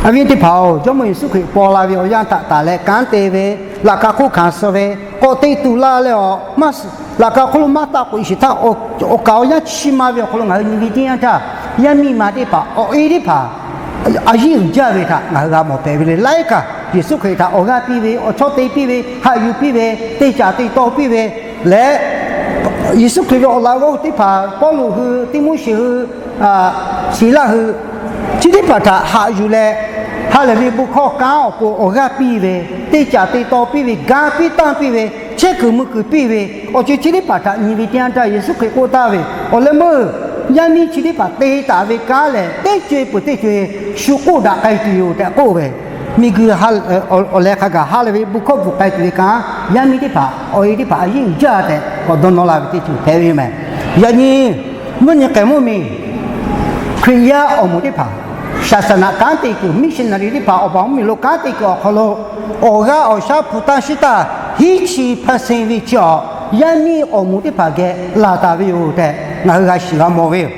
A viˉ teˇ hpaˍ-oˬ, Jawˇmawˇ Yeˍsuˆ Hkriꞈ paw la ve awˬ yanˇ htaꞈ tanˬ leh kanˉ te ve, laꞈ ka hk'oˆ hkanˍ suh ve, k'awꞈ te tuˬ la leh awˬ maˇ laꞈ ka hk'oˆ lo maˇ taˆ k'oꞈ e sheˍ htaˇ, awˬ kaˍ awˬ yanˇ chi ma ve awˬ hk'aw lo ngaˬ hui nyi ve teˇ yanˇ htaˇ, yaˇ miˇ ma teˇ hpaˍ, awˬ e teˇ hpaˍ a yeˇ uiˍ jaˇ ve htaꞈ ngaˬ hui g'a mawˬ hpehꞈ ve le. Laiˉ kaꞈ Yeˍsuˆ Hkriꞈ htaꞈ awˬ g'aˇ piˇ ve, awˬ chawˇ te piˇ ve, haꞈ yuˬ piˇ ve, te caˍ te taw piˇ ve leh, Yeˍsuˆ Hkriꞈ ve awˬ laꞈ g'awˇ teˇ hpaˍ, Pawˇluꞈ hui, Tiˆmoˉseˍ hui, Siˍlaˆ hui, chi teˇ hpaˍ htaꞈ haꞈ yuˬ leh, ha lehˬ ve bon hkawˇ kanˉ awˬ pon awˬ g'aˇ piˇ ve, te caˍ te taw piˇ ve, ga piˇ tanˇ piˇ ve, chehˇ kuiˬ mui kuiˬ piˇ ve, awˬ ceuˬ chi teˇ hpaˍ htaꞈ nyi ve teˇ yanˇ htaˇ, Yeˍsuˆ Hkriꞈ k'oˆ taˍ ve, awˬ leh meuˇ yaˇ miˇ chi teˇ hpaˍ te taˍ ve kanˉ lehˬ, teˇ co e peuˬ teˇ co e shu k'oˆ daꞈ k'ai tuˬ yoˬ tehꞈ k'oˆ ve, miˬguiˬ awˬ leh hk'a gaˬ ha lehˬ ve bon hkawˇ bvuhꞈ k'ai tuˬ ve kanˉ, yaˇ miˇ teˇ hpaˍ awˬ e teˇ hpaˍ a yiˉ uiˍ jaˇ tehꞈ k'awꞈ dawˇ nawˇ la ve teˇ ceuˬ hpehꞈ ve yoˬ meh. Yaꞈ nyi mvuhˇ nyi k'ehˬ mvuhˇ miˬ Hkriꞈ yaˇ awˬ moˍ teˇ hpaˍ, saˍsaˍnaꞈ kanˉ te kuiˬ, missionary teˇ hpaˍ awˬ baˬ mvuhˇ miˬ lo kanˉ te kuiˬ awˬ hk'aw lo, awˬ g'aˇ awˬ shaˉ hpu tanˇ shiˉ taˇ hiˉ chi percent ve chi awˬ yaˇ miˇ awˬ moˍ teˇ hpaˍ geh laˬ taˍ ve yoˬ tehꞈ ngaˬ hui g'a shiˍ g'a mawˬ ve yoˬ.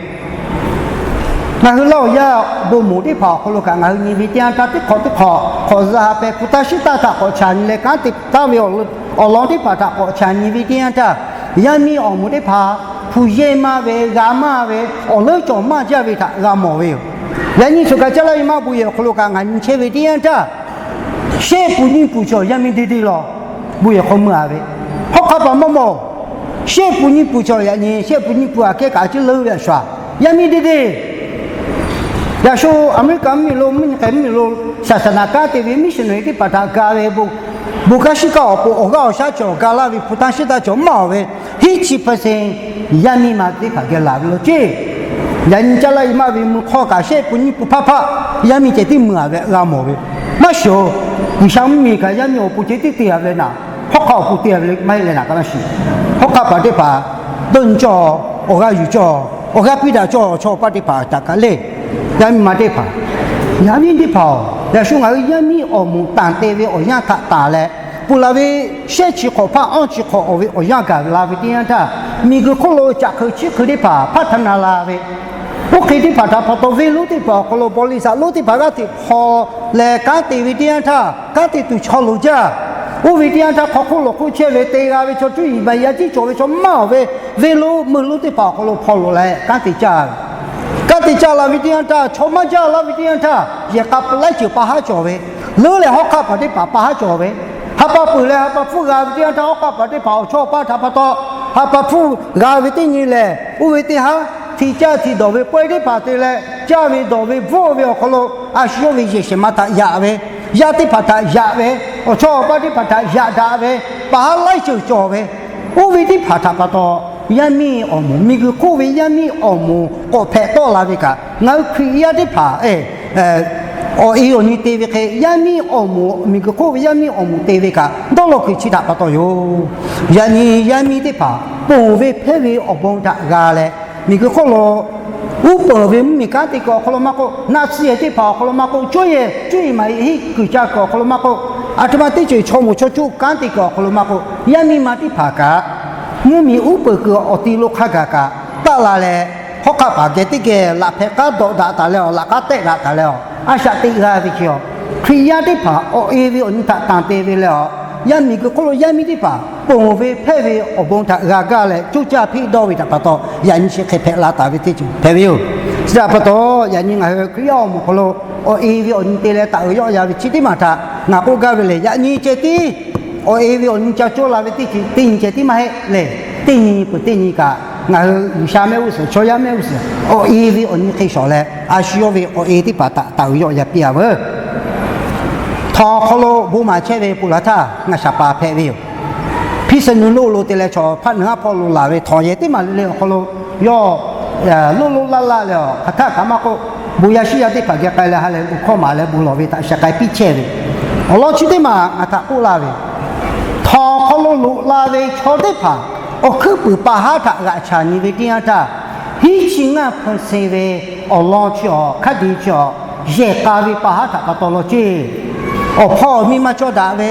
Ngaˬ hui Laˇ huˍ yaˇ bon moˍ teˇ hpaˍ awˬ hk'aw lo kaꞈ ngaˬ hui nyi ve teˇ yanˇ htaˇ, teˇ hk'awꞈ teˇ hk'awꞈ hk'awꞈ za ha peh hpu tanˇ shiˉ taˇ htaꞈ k'awꞈ chaꞈ nyi leh, kanˉ te taˍ ve awˬ lawn teˇ hpaˍ htaꞈ k'awꞈ chaꞈ nyi ve teˇ yanˇ htaˇ, yaˇ miˇ awˬ moˍ teˇ hpaˍ hpu yehˇ maˇ ve, g'a maˇ ve, awˬ leuˉ cawˬ maˇ jaˇ ve htaꞈ g'a mawˬ ve yoˬ. Yaꞈ nyi choˬ kaꞈ caˇ laˇ ve maˇ bon yehˬ awˬ hk'aw lo kaꞈ ngaˬ nyi chehˇ ve teˇ yanˇ htaˇ, shehˆ pun nyiˇ pun cawˬ yaˇ miˇ deˇ deˇ law bon yehˬ hk'aw meuˇ a ve, hawˉ hk'aˇ paˍ maˇ mawˬ. Shehˆ pun nyiˇ pun cawˬ, yaꞈ nyi shehˆ pun nyiˇ pun aꞈ kehˉ kaꞈ a ciˉ leuˉ ve a shu a, yaˇ miˇ deˇ deˇ. Yaꞈ shu America mvuhˇ miˬ lo, mvuhˇ nyi k'ehˬ mvuhˇ miˬ lo, saˍsaˍnaꞈ kanˉ te ve missionary teˇ hpaˍ htaꞈ ga ve, bon kanˉ shiˉ kaˇ awˬ pon awˬ g'aˇ awˬ shaˉ cawˬ ga laˇ ve hpu tanˇ shiˉ taˇ cawˬ maˇ awˬ ve, hiˉ chi percent yaˇ miˇ ma teˇ hpaˍ geh laˬ ve law ceˇ. Yaꞈ nyi caˇ laˇ ve maˇ ve mui hk'awˇ kaꞈ shehˆ pun nyiˇ pun hpaˇ hpaˆ yaˇ miˇ ceh tiˉ mui a ve g'a mawˬ ve. Maˇ shiˍ-oˬ, G'uiˬsha mvuhˇ miˬ kaꞈ yaˇ miˇ awˬ pon ceh tiˉ te a ve naˍ, hawˉ hk'aˇ awˬ pon te a ve maˇ heˆ leh naˍ kaꞈ maˇ shiˍ. Hawˉ hk'aˇ paˍ teˇ hpaˍ dawˇ nyi cawˇ, awˬ g'aˇ yuˬ cawˇ, awˬ g'aˇ piˇ daꞈ cawˇ, chaw paˇ teˇ hpaˍ htaꞈ kaꞈ le. Yaˇ miˇ ma teˇ hpaˍ, yaˇ miˇ teˇ hpaˍ-oˬ, yaꞈ shu ngaˬ hui yaˇ miˇ awˬ moˍ tanˍ te ve awˬ yanˇ htaꞈ tanˍ leh, peuˬ laˬ ve shehˆ chi hk'awꞈ hpaˇ awˇ chi hk'awꞈ awˬ ve awˬ yanˇ gaˬ la ve teˇ yanˇ htaˇ, miˬguiˬ hk'oˆ lo caꞈ hk'eu chiˇ hk'eu teˇ hpaˍ hpaˇ htaˇ na la ve, oˇ hk'e teˇ hpaˍ htaꞈ pa taw venˇ lonˉ teˇ hpaˍ awˬ hk'aw lo bawˇliˇsaꞈ lonˉ teˇ hpaˍ g'aˇ hteꞈ hpaw leh kanˉ te ve teˇ yanˇ htaˇ, kanˉ te tuˬ chaw loˍ jaˇ. Oˇ ve teˇ yanˇ htaˇ hk'aw hk'oˆ lawˬ hk'oˆ chehˇ ve te g'a ve chaw cuˇ yiˍ maˍ yaˇ tiˉ cawˬ ve chaw maˇ awˬ ve, venˇ lonˉ meuˇ lonˉ teˇ hpaˍ awˬ hk'aw lo hpaw loꞈ leh kanˉ te caˇ ve, kanˉ te caˇ la ve teˇ yanˇ htaˇ, chaw maˇ jaˇ laˇ ve teˇ yanˇ htaˇ, yehˬ k'a pu laiˉ ceuˬ pa haˉ cawˬ ve, leuˉ leh hawˉ hk'aˇ paˍ teˇ hpaˍ pa haˉ cawˬ ve, ha pa peuˬ leh ha pa hpfuhˇ g'a ve teˇ yanˇ htaˇ, hawˉ hk'aˇ paˍ teˇ hpaˍ awˬ chawˇ paˇ htaꞈ pa taw, ha pa hpfuhˇ g'a ve teˇ nyi lehˬ, oˇ ve teˇ haˉ hti caˇ hti dawˬ ve pawehˇ teˇ hpaˍ te leh, caˇ ve dawˬ ve bvuhˆ ve awˬ hk'aw lo a shu yawˇ ve yehˬ shehˍ ma htaꞈ yaꞈ ve, yaˇ teˇ hpaˍ htaꞈ yaꞈ ve, awˬ chawˇ awˬ paˇ teˇ hpaˍ htaꞈ yaꞈ daꞈ ve, pa haˉ laiˉ ceuˬ cawˬ ve, oˇ ve teˇ hpaˍ htaꞈ pa taw, yaˇ miˇ awˬ moˍ, miˬguiˬ hk'oˆ ve yaˇ miˇ awˬ moˍ k'awꞈ hpehꞈ tawˆ la ve kaꞈ, ngaˬ hui Hkriꞈ yaˇ teˇ hpaˍ awˬ e awˬ nyi te ve hk'e, yaˇ miˇ awˬ moˍ, miˬguiˬ hk'oˆ ve yaˇ miˇ awˬ moˍ te ve kaꞈ dawˇ law kuiˬ chi htaꞈ pa taw yoˬ. Yaꞈ nyi yaˇ miˇ teˇ hpaˍ ponˬ ve hpehˇ ve awˬ bon htaꞈ g'a leh, miˬguiˬ hk'oˆ lo uˉ peunˍ ve mvuhˇmiˬ kanˉ te kuiˬ awˬ hk'aw lo maˇ k'oˆ, naˆ tsuhˇ yehˬ teˇ hpaˍ awˬ hk'aw lo maˇ k'oˆ, cawˇ yehˬ cuˇ yiˍ maˍ yiˍ heˆ kuiˬ ca kuiˬ awˬ hk'aw lo maˇ k'oˆ, aˬ htoꞈ ma teˇ ceuˬ chaw moˍ chaw cuˆ kanˉ te kuiˬ awˬ hk'aw lo maˇ k'oˆ, yaˇ miˇ ma teˇ hpaˍ kaꞈ mvuhˇmiˬ uˉ peunˍ kuiˬ awˬ ti lo hk'a gaˬ kaꞈ taˆ la leh, hawˉ hk'aˆ paˍ geh teˇ geh laꞈ hpehꞈ k'aˉ dawꞈ daꞈ taˍ leh awˬ, laꞈ k'aˉ tehˆ daꞈ taˍ leh awˬ, a shaꞈ teꞈ g'a ve chi awˬ, Hkriꞈ yaˇ teˇ hpaˍ awˬ e ve awˬ nyi htaꞈ tanˬ te ve leh awˬ, yaˇ miˬguiˬ hk'oˆ lo yaˇ miˇ teˇ hpaˍ ponˬ ve hpehˇ ve awˬ bon htaꞈ g'a gaˇ leh coˇ caˇ hpeˆ dawˇ ve htaꞈ pa taw, yaꞈ nyi chi hk'e hpehꞈ la taˍ ve teˇ ceuˬ hpehꞈ ve yoˬ. Chi htaꞈ pa taw, yaꞈ nyi ngaˬ hui Hkriꞈ yaˇ awˬ moˍ hk'aw lo awˬ e ve awˬ nyi te leh taˍ uiˍ yawˆ ya ve chi teˇ maˬ htaꞈ ngaˬ k'oˆ gaˇ ve lehˬ, yaꞈ nyi ceh tiˉ awˬ e ve awˬ nyi ca cawˇ la ve teˇ ceuˬ teˇ nyi ceh tiˉ maˇ heˆ lehˬ, teˇ nyi peuˬ teˇ nyi kaꞈ ngaˬ hui G'uiˬsha mehˆ g'uˇ suhˍ, chaw yaˇ mehˆ g'uˇ suhˍ awˬ e ve awˬ nyi hk'e shawˍ leh, a shu yawˇ ve awˬ e teˇ hpaˍ htaꞈ taˍ uiˍ yawˆ ya piˇ a veuˬ. Htawnˍ hk'aw lo bon maˍ chehˇ ve peuˬ laˬ htaˇ ngaˬ shaˍ paˍ hpehꞈ ve yoˬ. Hpiˇ suh nu loˆ lo te leh chaw hpaˆ nuˬ haˉ hpawˇ lo laˬ ve htawnˍ yehˬ teˇ maˬ le le awˬ hk'aw lo yawˇ loˆ loˆ laˇ laˇ leh awˬ, hk'aˬ htaˆ kaꞈ maˇ k'oˆ, bon yaˇ shinˉ yaˇ teˇ hpaˍ geh k'ai leh ha lehˬ bon hkawˇ maˍ leh bon lawˬ ve htaꞈ shaˍ k'ai piˇ chehˇ ve. Awˬ lawn chi teˇ maˬ ngaˬ htaꞈ k'oˆ laˇ ve, htawnˍ hk'aw lo loꞈ la ve chaw teˇ hpaˍ awˬ hkuiˉ puiˍ pa haˉ htaꞈ g'aꞈ chaˍ nyi ve teˇ yanˇ htaˇ, hiˉ chi ngaˇ hpu se ve awˬ lawn chi awˬ hk'a dehꞈ chi awˬ yehˬ k'a ve pa haˉ htaꞈ pa taw law ceˇ. Awˬ hpawˇ awˬ miˇ maˇ cawˇ daꞈ ve,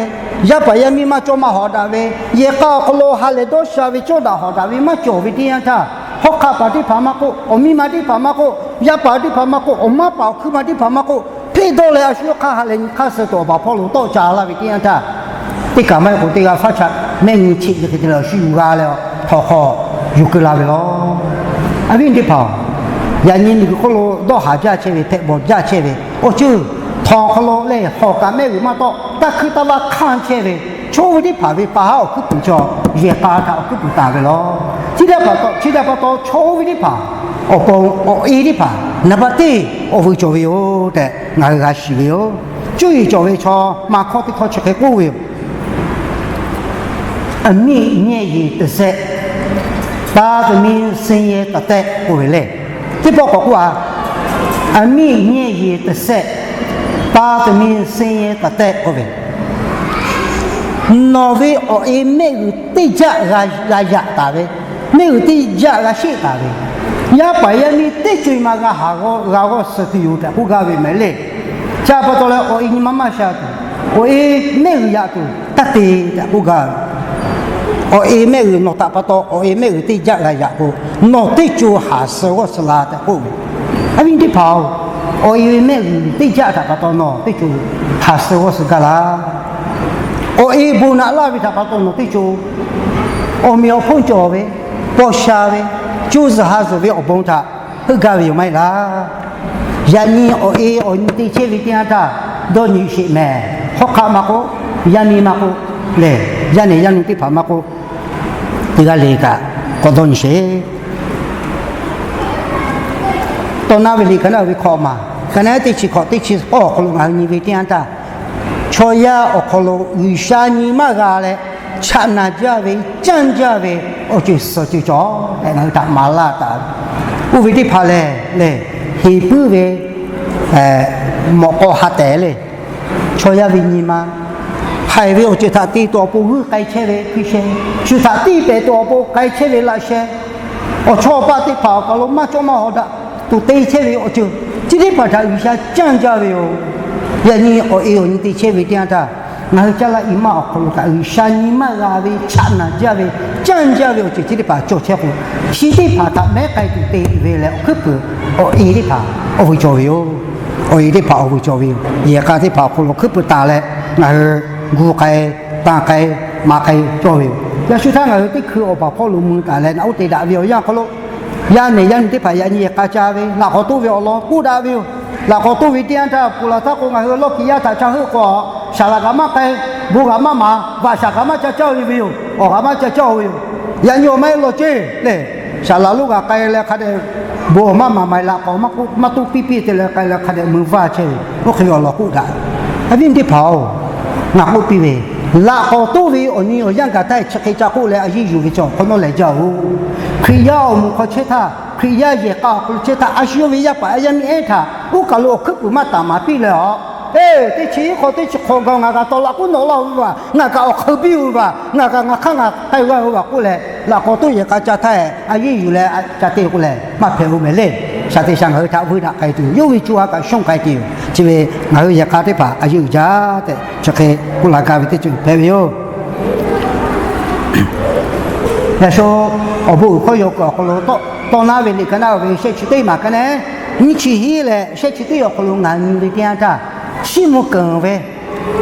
yaˇ paˍ yaˇ miˇ maˇ cawˇ maˇ hawˍ daꞈ ve, yehˬ k'a awˬ hk'aw lo ha lehˬ dawˇ sha ve cawˇ daꞈ hawˍ daꞈ ve maˇ cawˬ ve teˇ yanˇ htaˇ, hawˉ hk'aˆ paˍ teˇ hpaˍ maˇ k'oˆ, awˬ miˇ ma teˇ hpaˍ maˇ k'oˆ, yaˇ paˍ teˇ hpaˍ maˇ k'oˆ, awˬ maˇ paˍ awˬ hkuiˉ ma teˇ hpaˍ maˇ k'oˆ, hpeˆ dawˇ leh a shu yawˇ hk'aˇ ha lehˬ nyi hk'aˇ suh tuˬ awˬ baˬ hpawˇ lo tawˆ ca laˇ ve teˇ yanˇ htaˇ, teˇ kaꞈ maˇ heˆ k'o teˇ g'aˇ faˉ chaꞈ mehˆ nyi cheꞈ ve hk'e te leh awˬ shu yuˬ g'a leh htawnˍ hk'aw yuˬ keu la ve law. A viˉ teˇ hpaˍ-oˬ, yaꞈ nyi miˬguiˬ hk'oˆ lo dawˇ haˍ jaˇ chehˇ ve, hpehꞈ bawˬ jaˇ chehˇ ve awˬ ceuˬ htawnˍ hk'aw lo lehˬ, hawˍ kaꞈ mehˆ g'uiˬ maˇ tawˆ, taˇ hkuiˇ taˇ vaˇ hkanˇ chehˇ ve, chaw oˇ ve teˇ hpaˍ ve pa haˉ awˬ hkuiˉ puiˍ chaw yehˬ k'a htaꞈ awˬ hkuiˉ puiˍ taˍ ve law. Chi htaꞈ pa taw, chi htaꞈ pa taw chaw oˇ ve teˇ hpaˍ, awˬ pon awˬ e teˇ hpaˍ naˍ baˆ teˇ awˬ vuiˬ cawˬ ve yoˬ tehꞈ ngaˬ hui g'a shiˍ ve yoˬ. Cuˇ yiˍ cawˬ ve chaw maˇ hkawˇ teˇ hkawˇ chi hk'e k'oˆ ve yoˬ. အမိၵ်ႈညဲၢ်ယံာ်တစဲး ပါရမီဆင်းရဲတသက် k'oˆ ve lehˬ, teˇ pawˆ k'awꞈ k'oˆ-a, အမိၵ်ႈညဲၢ်ယံာ်တစဲး ပါရမီဆင်းရဲတသက် k'oˆ ve, nawˬ ve awˬ e mehˆ g'uiˬ teˇ jaˆ g'a yaꞈ taˍ ve, mehˆ g'uiˬ teˇ jaˆ g'a sheˆ taˍ ve, yaˇ paˍ yaˇ miˇ teˇ co-e ma g'a haˍ g'a g'awˇ suh tuˬ yoˬ tehꞈ k'oˆ gaˇ ve mehˍ lehˬ. Chi pa taw leh awˬ e nyi ma maˇ sha tuˬ, awˬ e mehˆ g'uiˬ yaꞈ tuˬ taˇ te tehꞈ k'oˆ gaˇ ve. Awˬ e mehˆ g'uiˬ nawˬ htaꞈ pa taw awˬ e mehˆ g'uiˬ teˇ jaˆ g'a yaꞈ k'o, nawˬ teˇ co haˍ suh g'awˇ suh la tehꞈ k'oˆ ve. Aˉ viˉ teˇ hpaˍ-oˬ, awˬ e ve mehˆ g'uiˬ teˇ jaˆ htaꞈ pa taw nawˬ teˇ co haˍ suh g'awˇ suh gaˇ laˇ. Awˬ e bon naꞈ laˇ ve htaꞈ pa taw nawˬ teˇ co awˬ meꞈ awˬ hponˇ cawˬ ve, paw sha ve, co zuhˬ ha zuhˬ ve awˬ bon htaꞈ heuˆ gaˇ ve yoˬ maˇ heˆ laˇ. Yaꞈ nyi awˬ e awˬ nyi te chehˇ ve teˇ yanˇ htaˇ, dawˇ nyi sheˍ mehˍ. Hawˉ hk'aˆ maˇ k'oˆ, yaˇ miˇ maˇ k'oˆ lehˬ, yaˇ nehˬ yaˇ nu teˇ hpaˍ maˇ k'oˆ, teˇ g'aˇ le kaꞈ k'awꞈ dawˇ nyi sheˍ. Tawˇ naˉ ve liꞈ ka naˉ ve hkawꞈ maˬ, ka naˉ teˇ chi hkawꞈ teˇ chi k'awˇ awˬ hk'aw lo ngaˬ hui nyi ve teˇ yanˇ htaˇ, chaw yaˇ awˬ hk'aw lo G'uiˬsha nyi maˇ g'a leh, chaꞈ naˬ jaˇ ve, canˇ jaˇ ve awˬ ceuˬ suhˍ ceuˬ cawˬ tehꞈ ngaˬ hui htaꞈ maˍ laˇ taˍ ve. Oˇ ve teˇ hpaˍ lehˬ lehˬ, heˍ puiˉ ve mawꞈ k'aw ha tehˍ le. Chaw yaˇ ve nyi ma haiˬ ve awˬ ceuˬ htaꞈ te tuˬ awˬ pon g'uiˇ k'ai chehˇ ve hkui sheh, shu htaꞈ tiˇ pehˍ tuˬ awˬ pon k'ai chehˇ ve laꞈ sheh, awˬ chawˇ awˬ paˆ teˇ hpaˍ awˬ kaˬ lo maˇ cawˇ maˇ hawˍ daꞈ tuˬ te chehˇ ve awˬ ceuˬ chi teˇ hpaˍ htaꞈ G'uiˬsha canˇ jaˇ ve yoˬ. Yaꞈ nyi awˬ e awˬ nyi te chehˇ ve teˇ yanˇ htaˇ, ngaˬ hui caˇ laˇ i maˇ awˬ hk'aw lo kaꞈ G'uiˬsha nyi maˇ g'a ve, chaꞈ naˬ jaˇ ve, canˇ jaˇ ve awˬ ceuˬ chi teˇ hpaˍ cawˬ chehˇ k'o, chi teˇ hpaˍ htaꞈ mehˉ k'ai tuˬ te ve leh awˬ hkuiˉ puiˍ, awˬ e teˇ hpaˍ awˬ vuiˬ cawˬ ve yoˬ. Awˬ e teˇ hpaˍ awˬ vuiˬ cawˬ ve yoˬ. Yehˬ k'a teˇ hpaˍ awˬ hk'aw lo hkuiˉ puiˍ taˍ leh ngaˬ hui gu k'ai, tanˇ k'ai, maˍ k'ai cawˇ ve yoˬ. Yaꞈ shu htaˇ ngaˬ hui teˇ hkui awˬ baˬ hpawˇ lo mui taˍ leh naꞈ oˇ te daꞈ ve awˬ yanˇ hk'aw lo, yaˇ nehˬ yaˇ nu teˇ hpaˍ yaꞈ nyi yehˬ k'a ca ve, laꞈ k'awꞈ toˆ ve awˬ lawn k'oˆ daꞈ ve yoˬ. Laꞈ k'awꞈ toˆ ve teˇ yanˇ htaˇ, ponˬ laˬ htaˇ k'o ngaˬ hui lawˇ kiꞈ yaˇ htaꞈ ca heuˆ k'o, saˍ laꞈ kaꞈ maˇ k'ai, bon kaꞈ maˇ maˍ, vaꞈ shaˍ kaꞈ maˇ ca caˇ ve yoˬ. Awˬ kaꞈ maˇ ca caˇ ve yoˬ. Yaꞈ nyi awˬ maˇ heˆ law ceˇ lehˬ, saˍ laꞈ lonˉ kaꞈ k'ai leh hk'a dehꞈ bon awˬ maˇ maˍ maˍ laꞈ k'awꞈ maˇ toˆ piˇ piˇ te leh k'ai leh hk'a dehꞈ mui vaˇ chehˇ ve, oˇ hk'e ve awˬ lawn k'oˆ daꞈ. Aˉ viˉ teˇ hpaˍ-oˬ, ngaˬ k'oˆ piˇ ve, laꞈ k'awꞈ toˆ ve awˬ nyi awˬ yanˇ gaˬ htaˇ chi hk'e ca k'oˆ leh a yiˇ yuˬ ve cawˬ hk'awꞈ nawˉ lehˬ jaˇ-oˬ. Hkriꞈ yaˇ awˬ moˍ hk'aw chehˇ htaˇ, Hkriꞈ yaˇ yehˬ k'a awˬ hk'aw lo chehˇ htaˇ, a shu yawˇ ve yaˇ paˍ yaˇ miˇ ehˉ htaꞈ oˇ kaˬ lo awˬ hkuiˉ puiˍ maˇ taˍ maˍ piˇ leh a, eˬ, teˇ chi hk'aw teˇ chi hk'aw gaˬ ngaˬ kaꞈ tawˍ laꞈ k'oˉ nawꞈ laˇ-oˬ ve vaˬ, ngaˬ kaꞈ awˬ hk'eun piˇ-oˬ ve vaˬ, ngaˬ kaꞈ ngaˬ hk'aˇ ngaˬ k'ai g'a-oˬ ve vaˬ k'oˆ leh, laꞈ k'awꞈ toˆ yehˬ k'a ca htaˇ, a yiˇ yuˬ leh ca te k'oˆ leh maˇ hpehꞈ-oˬ mehˍ le. Shaˍ teꞈ shaˍ ngaˬ hui htaꞈ vuiˇ daꞈ k'ai tuˬ, yawˇ ve co ha kaꞈ shonˇ k'ai tuˬ yoˬ. Chi ve ngaˬ hui yehˬ k'a teˇ hpaˍ a yiˇ uiˍ jaˇ tehꞈ chi hk'e k'oˆ laˇ gaˇ ve teˇ ceuˬ hpehꞈ ve yoˬ. Yaꞈ shu awˬ bon uiˍ hkawˇ yaw kuiˬ awˬ hk'aw lo tawˇ naˉ ve liꞈ ka naˉ ve shehˆ chi teˇ maˬ ka naˉ, nyiˇ chi hiˉ leh shehˆ chi teˇ awˬ hk'aw lo ngaˬ nyi ve teˇ yanˇ htaˇ, chiˇ mvuh keunˍ ve,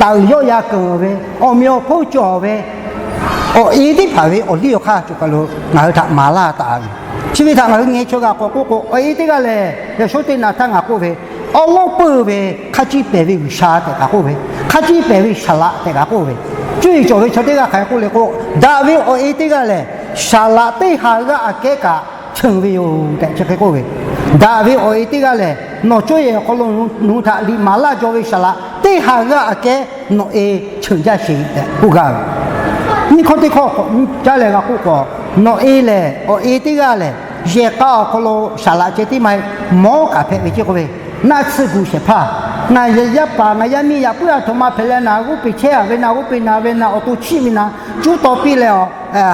taˍ uiˍ yawˆ yan keunˍ ve, awˬ meꞈ awˬ hponˇ cawˬ ve, awˬ e teˇ hpaˍ ve awˬ liˇ awˬ hk'aˇ cawˬ kaˬ lo ngaˬ hui htaꞈ maˍ laˇ taˍ ve. Chi ve htaꞈ ngaˬ hui ngeh chaweh g'a k'awꞈ k'oˆ k'o, awˬ e teˇ g'aˇ lehˬ, yaꞈ shu teˇ naꞈ htaˇ ngaˬ k'oˆ ve, awˉ lawˉ peuˇ ve hk'a ciˇ pehˍ ve G'uiˬsha tehꞈ kaꞈ k'oˆ ve, hk'a ciˇ pehˍ ve saˍ laꞈ tehꞈ kaꞈ k'oˆ ve, cuˇ yiˍ cawˬ ve chaw teˇ g'aˇ hk'aˬ hk'e k'oˆ le k'o, daꞈ ve awˬ e teˇ g'aˇ lehˬ, saˍ laꞈ teˇ ha g'aˇ aꞈ kehˉ kaꞈ cheuˬ ve yoˬ tehꞈ chi hk'e k'oˆ ve. Daꞈ ve awˬ e teˇ g'aˇ lehˬ, nawˬ cuˇ yiˍ awˬ hk'aw lo nawˬ hui htaꞈ liꞈ maˍ laˇ jaw ve saˍ laꞈ teˇ ha g'aˇ aꞈ kehˉ nawˬ e cheuˬ jaˇ sheˍ tehꞈ k'oˆ gaˇ ve. Nyiˇ hkawˇ teˇ hkawˇ k'awꞈ caˉ leh g'a k'oˆ k'o, nawˬ e lehˬ, awˬ e teˇ g'aˇ lehˬ, yehˬ k'a awˬ hk'aw lo saˍ laꞈ ceh tiˉ maˇ heˆ, mawˉ kaꞈ hpehꞈ ve ceˇ k'oˆ ve. Naˆ tsuhˇ gu shehˍ hpaˇ, ngaˬ yaˇ paˍ ngaˬ yaˇ miˇ yaꞈ puiˉ a htoꞈ ma hpehꞈ leh naˍ g'oˇ peˬ chehˇ a ve, naˍ g'oˇ peˬ naˍ ve, naˍ awˬ to chiˆ ve naˍ, cuˉ taw piˇ leh a,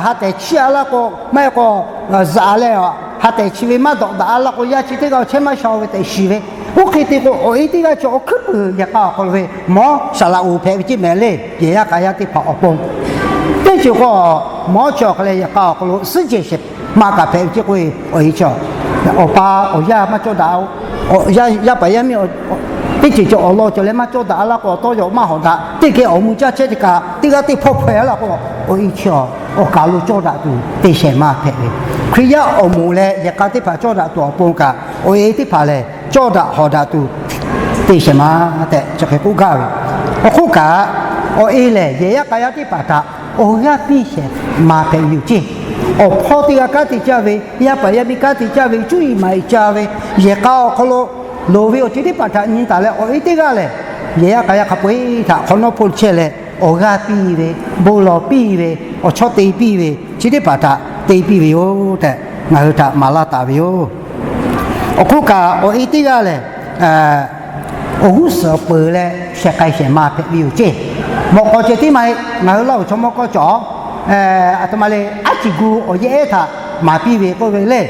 ha tehˬ chiˇ a laˇ k'o, maˇ heˆ k'o, zaꞈ leh a, ha tehˬ chi ve maˇ dawꞈ daꞈ a laˇ k'o, yaˇ chi teˇ g'aˇ chehˇ maˇ sha ve tehꞈ shiˍ ve. Oˇ hk'e te k'o, awˬ e teˇ g'aˇ chi awˬ hkuiˉ puiˍ yehˬ k'a awˬ hk'aw lo ve mawˉ saˍ laꞈ uˍ hpehꞈ ve ceˇ mehˍ le. Yehˬ yaˇ k'a yaˇ teˇ hpaˍ awˬ pon teˇ ceuˬ k'o, mawˉ chi awˬ hk'a leh yehˬ k'a awˬ hk'aw lo suhˉ jehˬ shehˍ ma kaꞈ hpehꞈ ve ceˇ k'oˆ ve, awˬ e chi awˬ pa awˬ yaˇ maˇ cawˇ daꞈ, yaˇ paˍ yaˇ miˇ teˇ ceuˬ cawˬ awˬ lawn cawˬ leh maˇ cawˇ daꞈ a laˇ k'o, awˬ tawˇ yaw maˇ hawˍ daꞈ, teˇ geh awˬ mui caˇ chehˇ teˇ kaꞈ teˇ g'aˇ teˇ hpawˇ hpaweh a laˇ k'o, awˬ e chi awˬ kaˬ lo cawˇ daꞈ tuˬ te shehˍ ma hpehꞈ ve. Hkriꞈ yaˇ awˬ moˍ leh yehˬ k'a teˇ hpaˍ cawˇ daꞈ tuˬ awˬ pon kaꞈ, awˬ e teˇ hpaˍ lehˬ cawˇ daꞈ hawˍ daꞈ tuˬ te shehˍ ma tehꞈ chi hk'e k'oˆ gaˇ ve. Awˬ hk'oˆ kaꞈ, awˬ e lehˬ yehˬ yaˇ k'a yaˇ teˇ hpaˍ htaꞈ awˬ g'aˇ piˇ shehˍ ma hpehꞈ ve yoˬ ceˇ. Awˬ hpawˇ teˇ g'aˇ kanˉ te caˇ ve, yaˇ paˍ yaˇ miˇ kanˉ te caˇ ve, cuˇ yiˍ maˍ yiˍ ca ve, yehˬ k'a awˬ hk'aw lo loˍ ve awˬ ceuˬ teˇ hpaˍ htaꞈ nyi taˍ leh, awˬ e teˇ g'aˇ lehˬ yehˬ yaˇ k'a yaˇ hk'a peu-eˬ htaꞈ hk'awꞈ nawˉ hpoˇ chehˇ leh, awˬ g'aˇ piˇ ve, bon lawˬ piˇ ve, awˬ chawˇ te piˇ ve, chi teˇ hpaˍ htaꞈ te piˇ ve yoˬ tehꞈ ngaˬ hui htaꞈ maˍ laˇ taˍ ve yoˬ. Awˬ hk'oˆ kaꞈ, awˬ e teˇ g'aˇ lehˬ awˬ g'uˇ suhˍ peuˬ leh shehˍ k'ai shehˍ ma hpehꞈ ve yoˬ ceˇ. Mawꞈ k'aw ceh tiˉ maˇ heˆ, ngaˬ hui Laˇ huˍ chaw mawˇ kawˇ cawˬ, aˬ htoꞈ ma le, aˉ ciˬ gu awˬ yehˬ ehˉ htaꞈ maˍ piˇ ve k'oˆ ve le.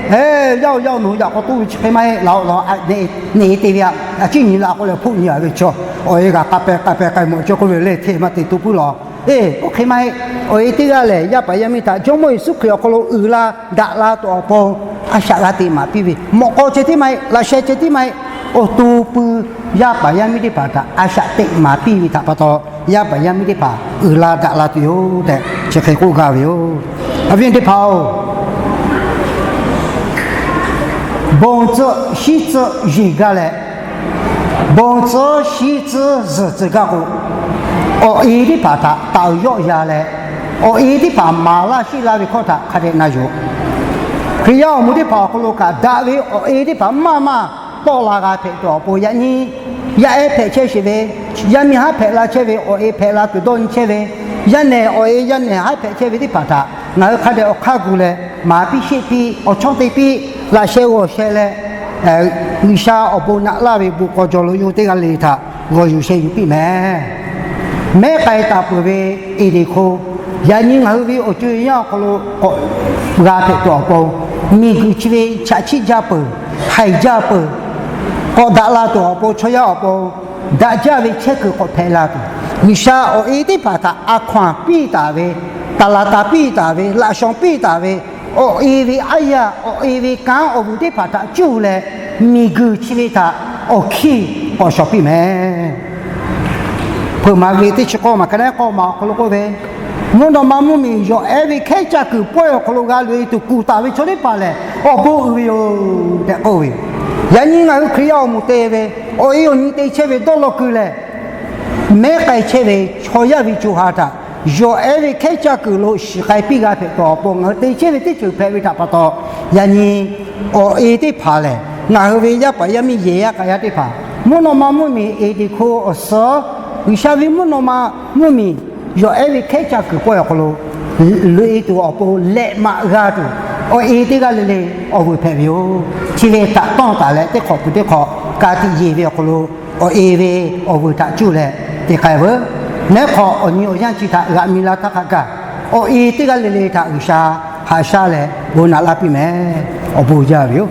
Yaˇ-oˬ, yaˇ-oˬ, nawˬ hui yaꞈ k'aw toˇ ve chi hk'e maˇ heˆ, laˬ-oˬ, laˬ-oˬ, neꞈ e te ve aꞈ, a ciˉ nyi la k'o leh hpoˆ nyi a ve chaw, awˬ e g'a k'a peh k'a peh k'ai mawˬ cawˇ k'oˆ ve le, hteˇ maˇ te to puiˉ laˬ. Eˬ, oˇ hk'e maˇ heˆ. Awˬ e teˇ g'aˇ lehˬ, yaˇ paˍ yaˇ miˇ htaꞈ Jawˇmawˇ Yeˍsuˆ Hkriꞈ awˬ hk'aw lo uiˍ la daꞈ la tuˬ awˬ pon a shaꞈ g'a teꞈ maˍ piˇ ve, mawꞈ k'aw ceh tiˉ maˇ heˆ, laꞈ sheh ceh tiˉ maˇ heˆ, awˬ to pui yaˇ paˍ yaˇ miˇ teˇ hpaˍ htaꞈ a shaꞈ teꞈ maˍ piˇ ve htaꞈ pa taw, yaˇ paˍ yaˇ miˇ teˇ hpaˍ uiˍ la daꞈ la tuˬ yoˬ tehꞈ chi hk'e k'oˆ gaˇ ve yoˬ. Awˬ viˉ teˇ hpaˍ-oˬ, bon tcuhˆ shiˉ tcuhˆ yeˬ gaˇ leh, bon tcuhˆ shiˉ tcuhˆ zuhˬ tcuh gaˇ k'o, awˬ e teˇ hpaˍ htaꞈ taˍ uiˍ yawˆ yan leh, awˬ e teˇ hpaˍ maˍ laˇ sheˆ laˇ ve hkawˇ htaꞈ hk'a dehꞈ na yuˬ. Hkriꞈ yaˇ awˬ moˍ teˇ hpaˍ awˬ hk'aw lo kaꞈ daꞈ ve awˬ e teˇ hpaˍ maˇ maˇ tawˆ la g'a hpehꞈ tuˬ awˬ pon, yaꞈ nyi yaˇ ehˉ hpehꞈ chehˇ sheˍ ve, yaˇ miˇ haˉ hpehꞈ la chehˇ ve, awˬ e hpehꞈ la tuˬ dawˇ nyi chehˇ ve, yaˇ nehˬ awˬ e yaˇ nehˬ haˉ hpehꞈ chehˇ ve teˇ hpaˍ htaꞈ ngaˬ hui hk'a dehꞈ awˬ hk'aˇ gu leh maˍ piˇ sheˆ piˇ, awˬ chawˇ te piˇ, laꞈ sheh g'awˬ sheh leh, G'uiˬsha awˬ bon naꞈ laˇ ve bon k'aw jaw lo yawˇ hui teˇ g'aˇ le le htaꞈ g'awˬ yuˬ sheh yuˬ piˇ mehˍ. Mehˉ k'ai taˍ peuˬ ve Eˍdenˍ hk'oˆ, yaꞈ nyi ngaˬ hui ve awˬ co-e yaˇ awˬ hk'aw lo k'awꞈ g'a hpehꞈ tuˬ awˬ pon, miˬguiˬ chi ve chaꞈ chiˆ jaˇ peuˬ, haiˬ jaˇ peuˬ, k'awꞈ daꞈ la tuˬ awˬ pon, chaw yaˇ awˬ pon daꞈ jaˇ ve chehˇ kuiˬ k'awꞈ hpehꞈ la tuˬ, G'uiˬsha awˬ e teˇ hpaˍ htaꞈ a hkaw-anˬ piˇ taˍ ve, taˍ laˍ taˍ piˇ taˍ ve, laꞈ shawnˍ piˇ taˍ ve, awˬ e ve aˉ yaˇ, awˬ e ve kanˉ awˬ vuiˬ teˇ hpaˍ htaꞈ cuˇ leh, miˬguiˬ chi ve htaꞈ awˬ hkiˇ k'awꞈ shawˍ piˇ mehˍ. Hpeuꞈ maˍ ve teˇ chi k'awˇ maˬ ka neˉ k'awˇ maˬ awˬ hk'aw lo k'oˆ ve, mvuhˇ naw ma mvuhˇmiˬ yawˬ ehˉ ve hkehˉ caˇ kuiˬ pawehˇ awˬ hk'aw lo g'a loꞈ-e tuˬ kuˬ taˍ ve chaw teˇ hpaˍ lehˬ, awˬ bon uiˍ ve yoˬ tehꞈ k'oˆ ve. Yaꞈ nyi ngaˬ hui Hkriꞈ yaˇ awˬ moˍ te ve, awˬ e awˬ nyi te chehˇ ve dawˇ law keu leh, mehˉ k'ai chehˇ ve chaw yaˇ ve co ha htaꞈ yawˬ ehˉ ve hkehˉ caˇ kuiˬ lo shiˍ k'ai piˇ g'a hpehꞈ tuˬ awˬ pon, ngaˬ hui te chehˇ ve teˇ ceuˬ hpehꞈ ve htaꞈ pa taw, yaꞈ nyi awˬ e teˇ hpaˍ lehˬ, ngaˬ hui ve yaˇ paˍ yaˇ miˇ yehˬ yaˇ k'a yaˇ teˇ hpaˍ mvuhˇ naw ma mvuhˇmiˬ Eˍdenˍ hk'oˆ awˬ suhˍ, G'uiˬsha ve mvuhˇ naw ma mvuhˇmiˬ yawˬ ehˉ ve hkehˉ caˇ kuiˬ pawehˇ awˬ hk'aw lo loꞈ-e tuˬ awˬ pon lehꞈ maꞈ g'a tuˬ, awˬ e teˇ g'aˇ le le awˬ vuiˬ hpehꞈ ve yoˬ. Chi ve htaꞈ tawˇ taˍ leh teˇ hk'awꞈ peuˬ teˇ hk'awꞈ ka tiꞈ yeˬ ve awˬ hk'aw lo, awˬ e ve awˬ vuiˬ htaꞈ cuˇ leh te k'ai veuˬ. Neˉ hk'awꞈ awˬ nyi awˬ yanˇ chi htaꞈ g'aꞈ mi la htaˇ hk'a gaˬ, awˬ e teˇ g'aˇ le le htaꞈ G'uiˬsha haꞈ shaˉ leh bon naꞈ laˇ piˇ mehˍ. Awˬ bon jaˇ ve yoˬ.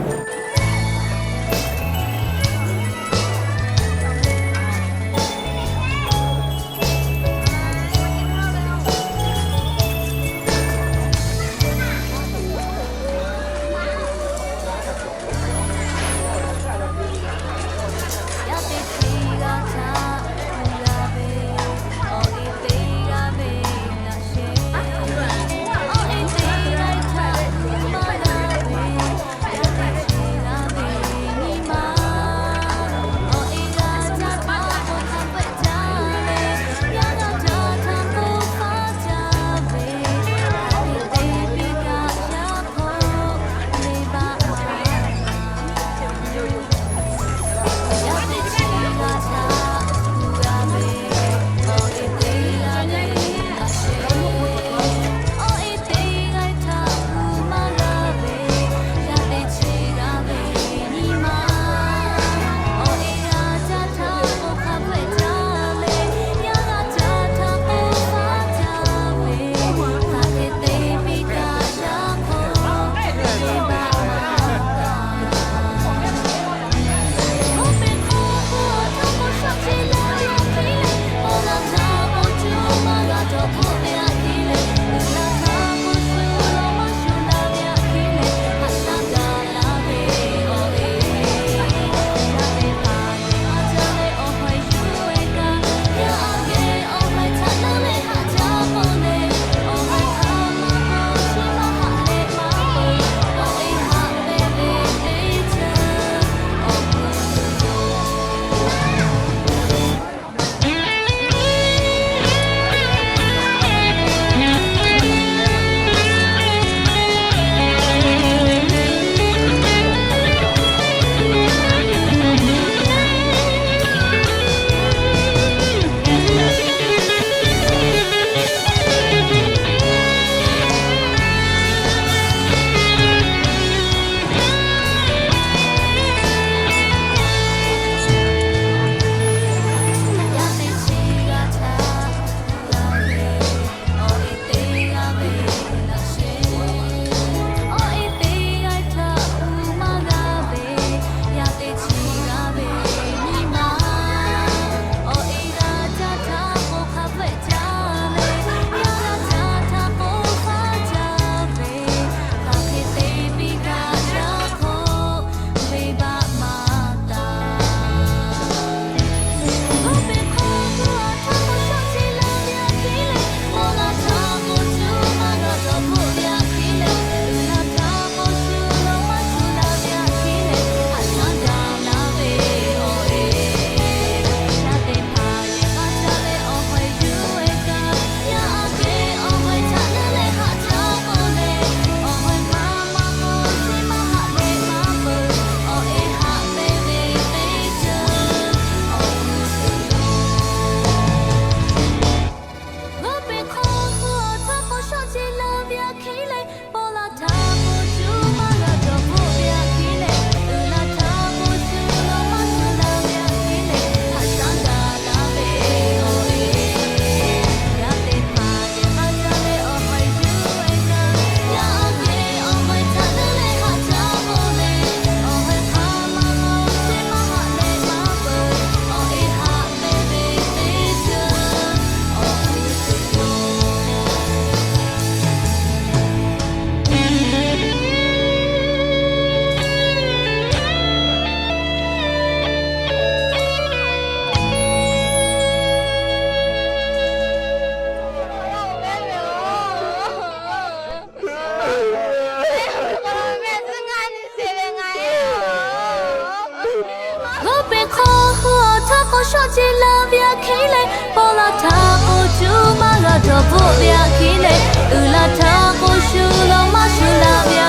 Shawˆ ce la ve aꞈ hk'e leh, paw la htaꞈ k'o cuˇ maˇ g'a dawˬ bvuhˆ ve aꞈ hk'e leh, uiˍ la htaꞈ k'o shu law maˇ shu la ve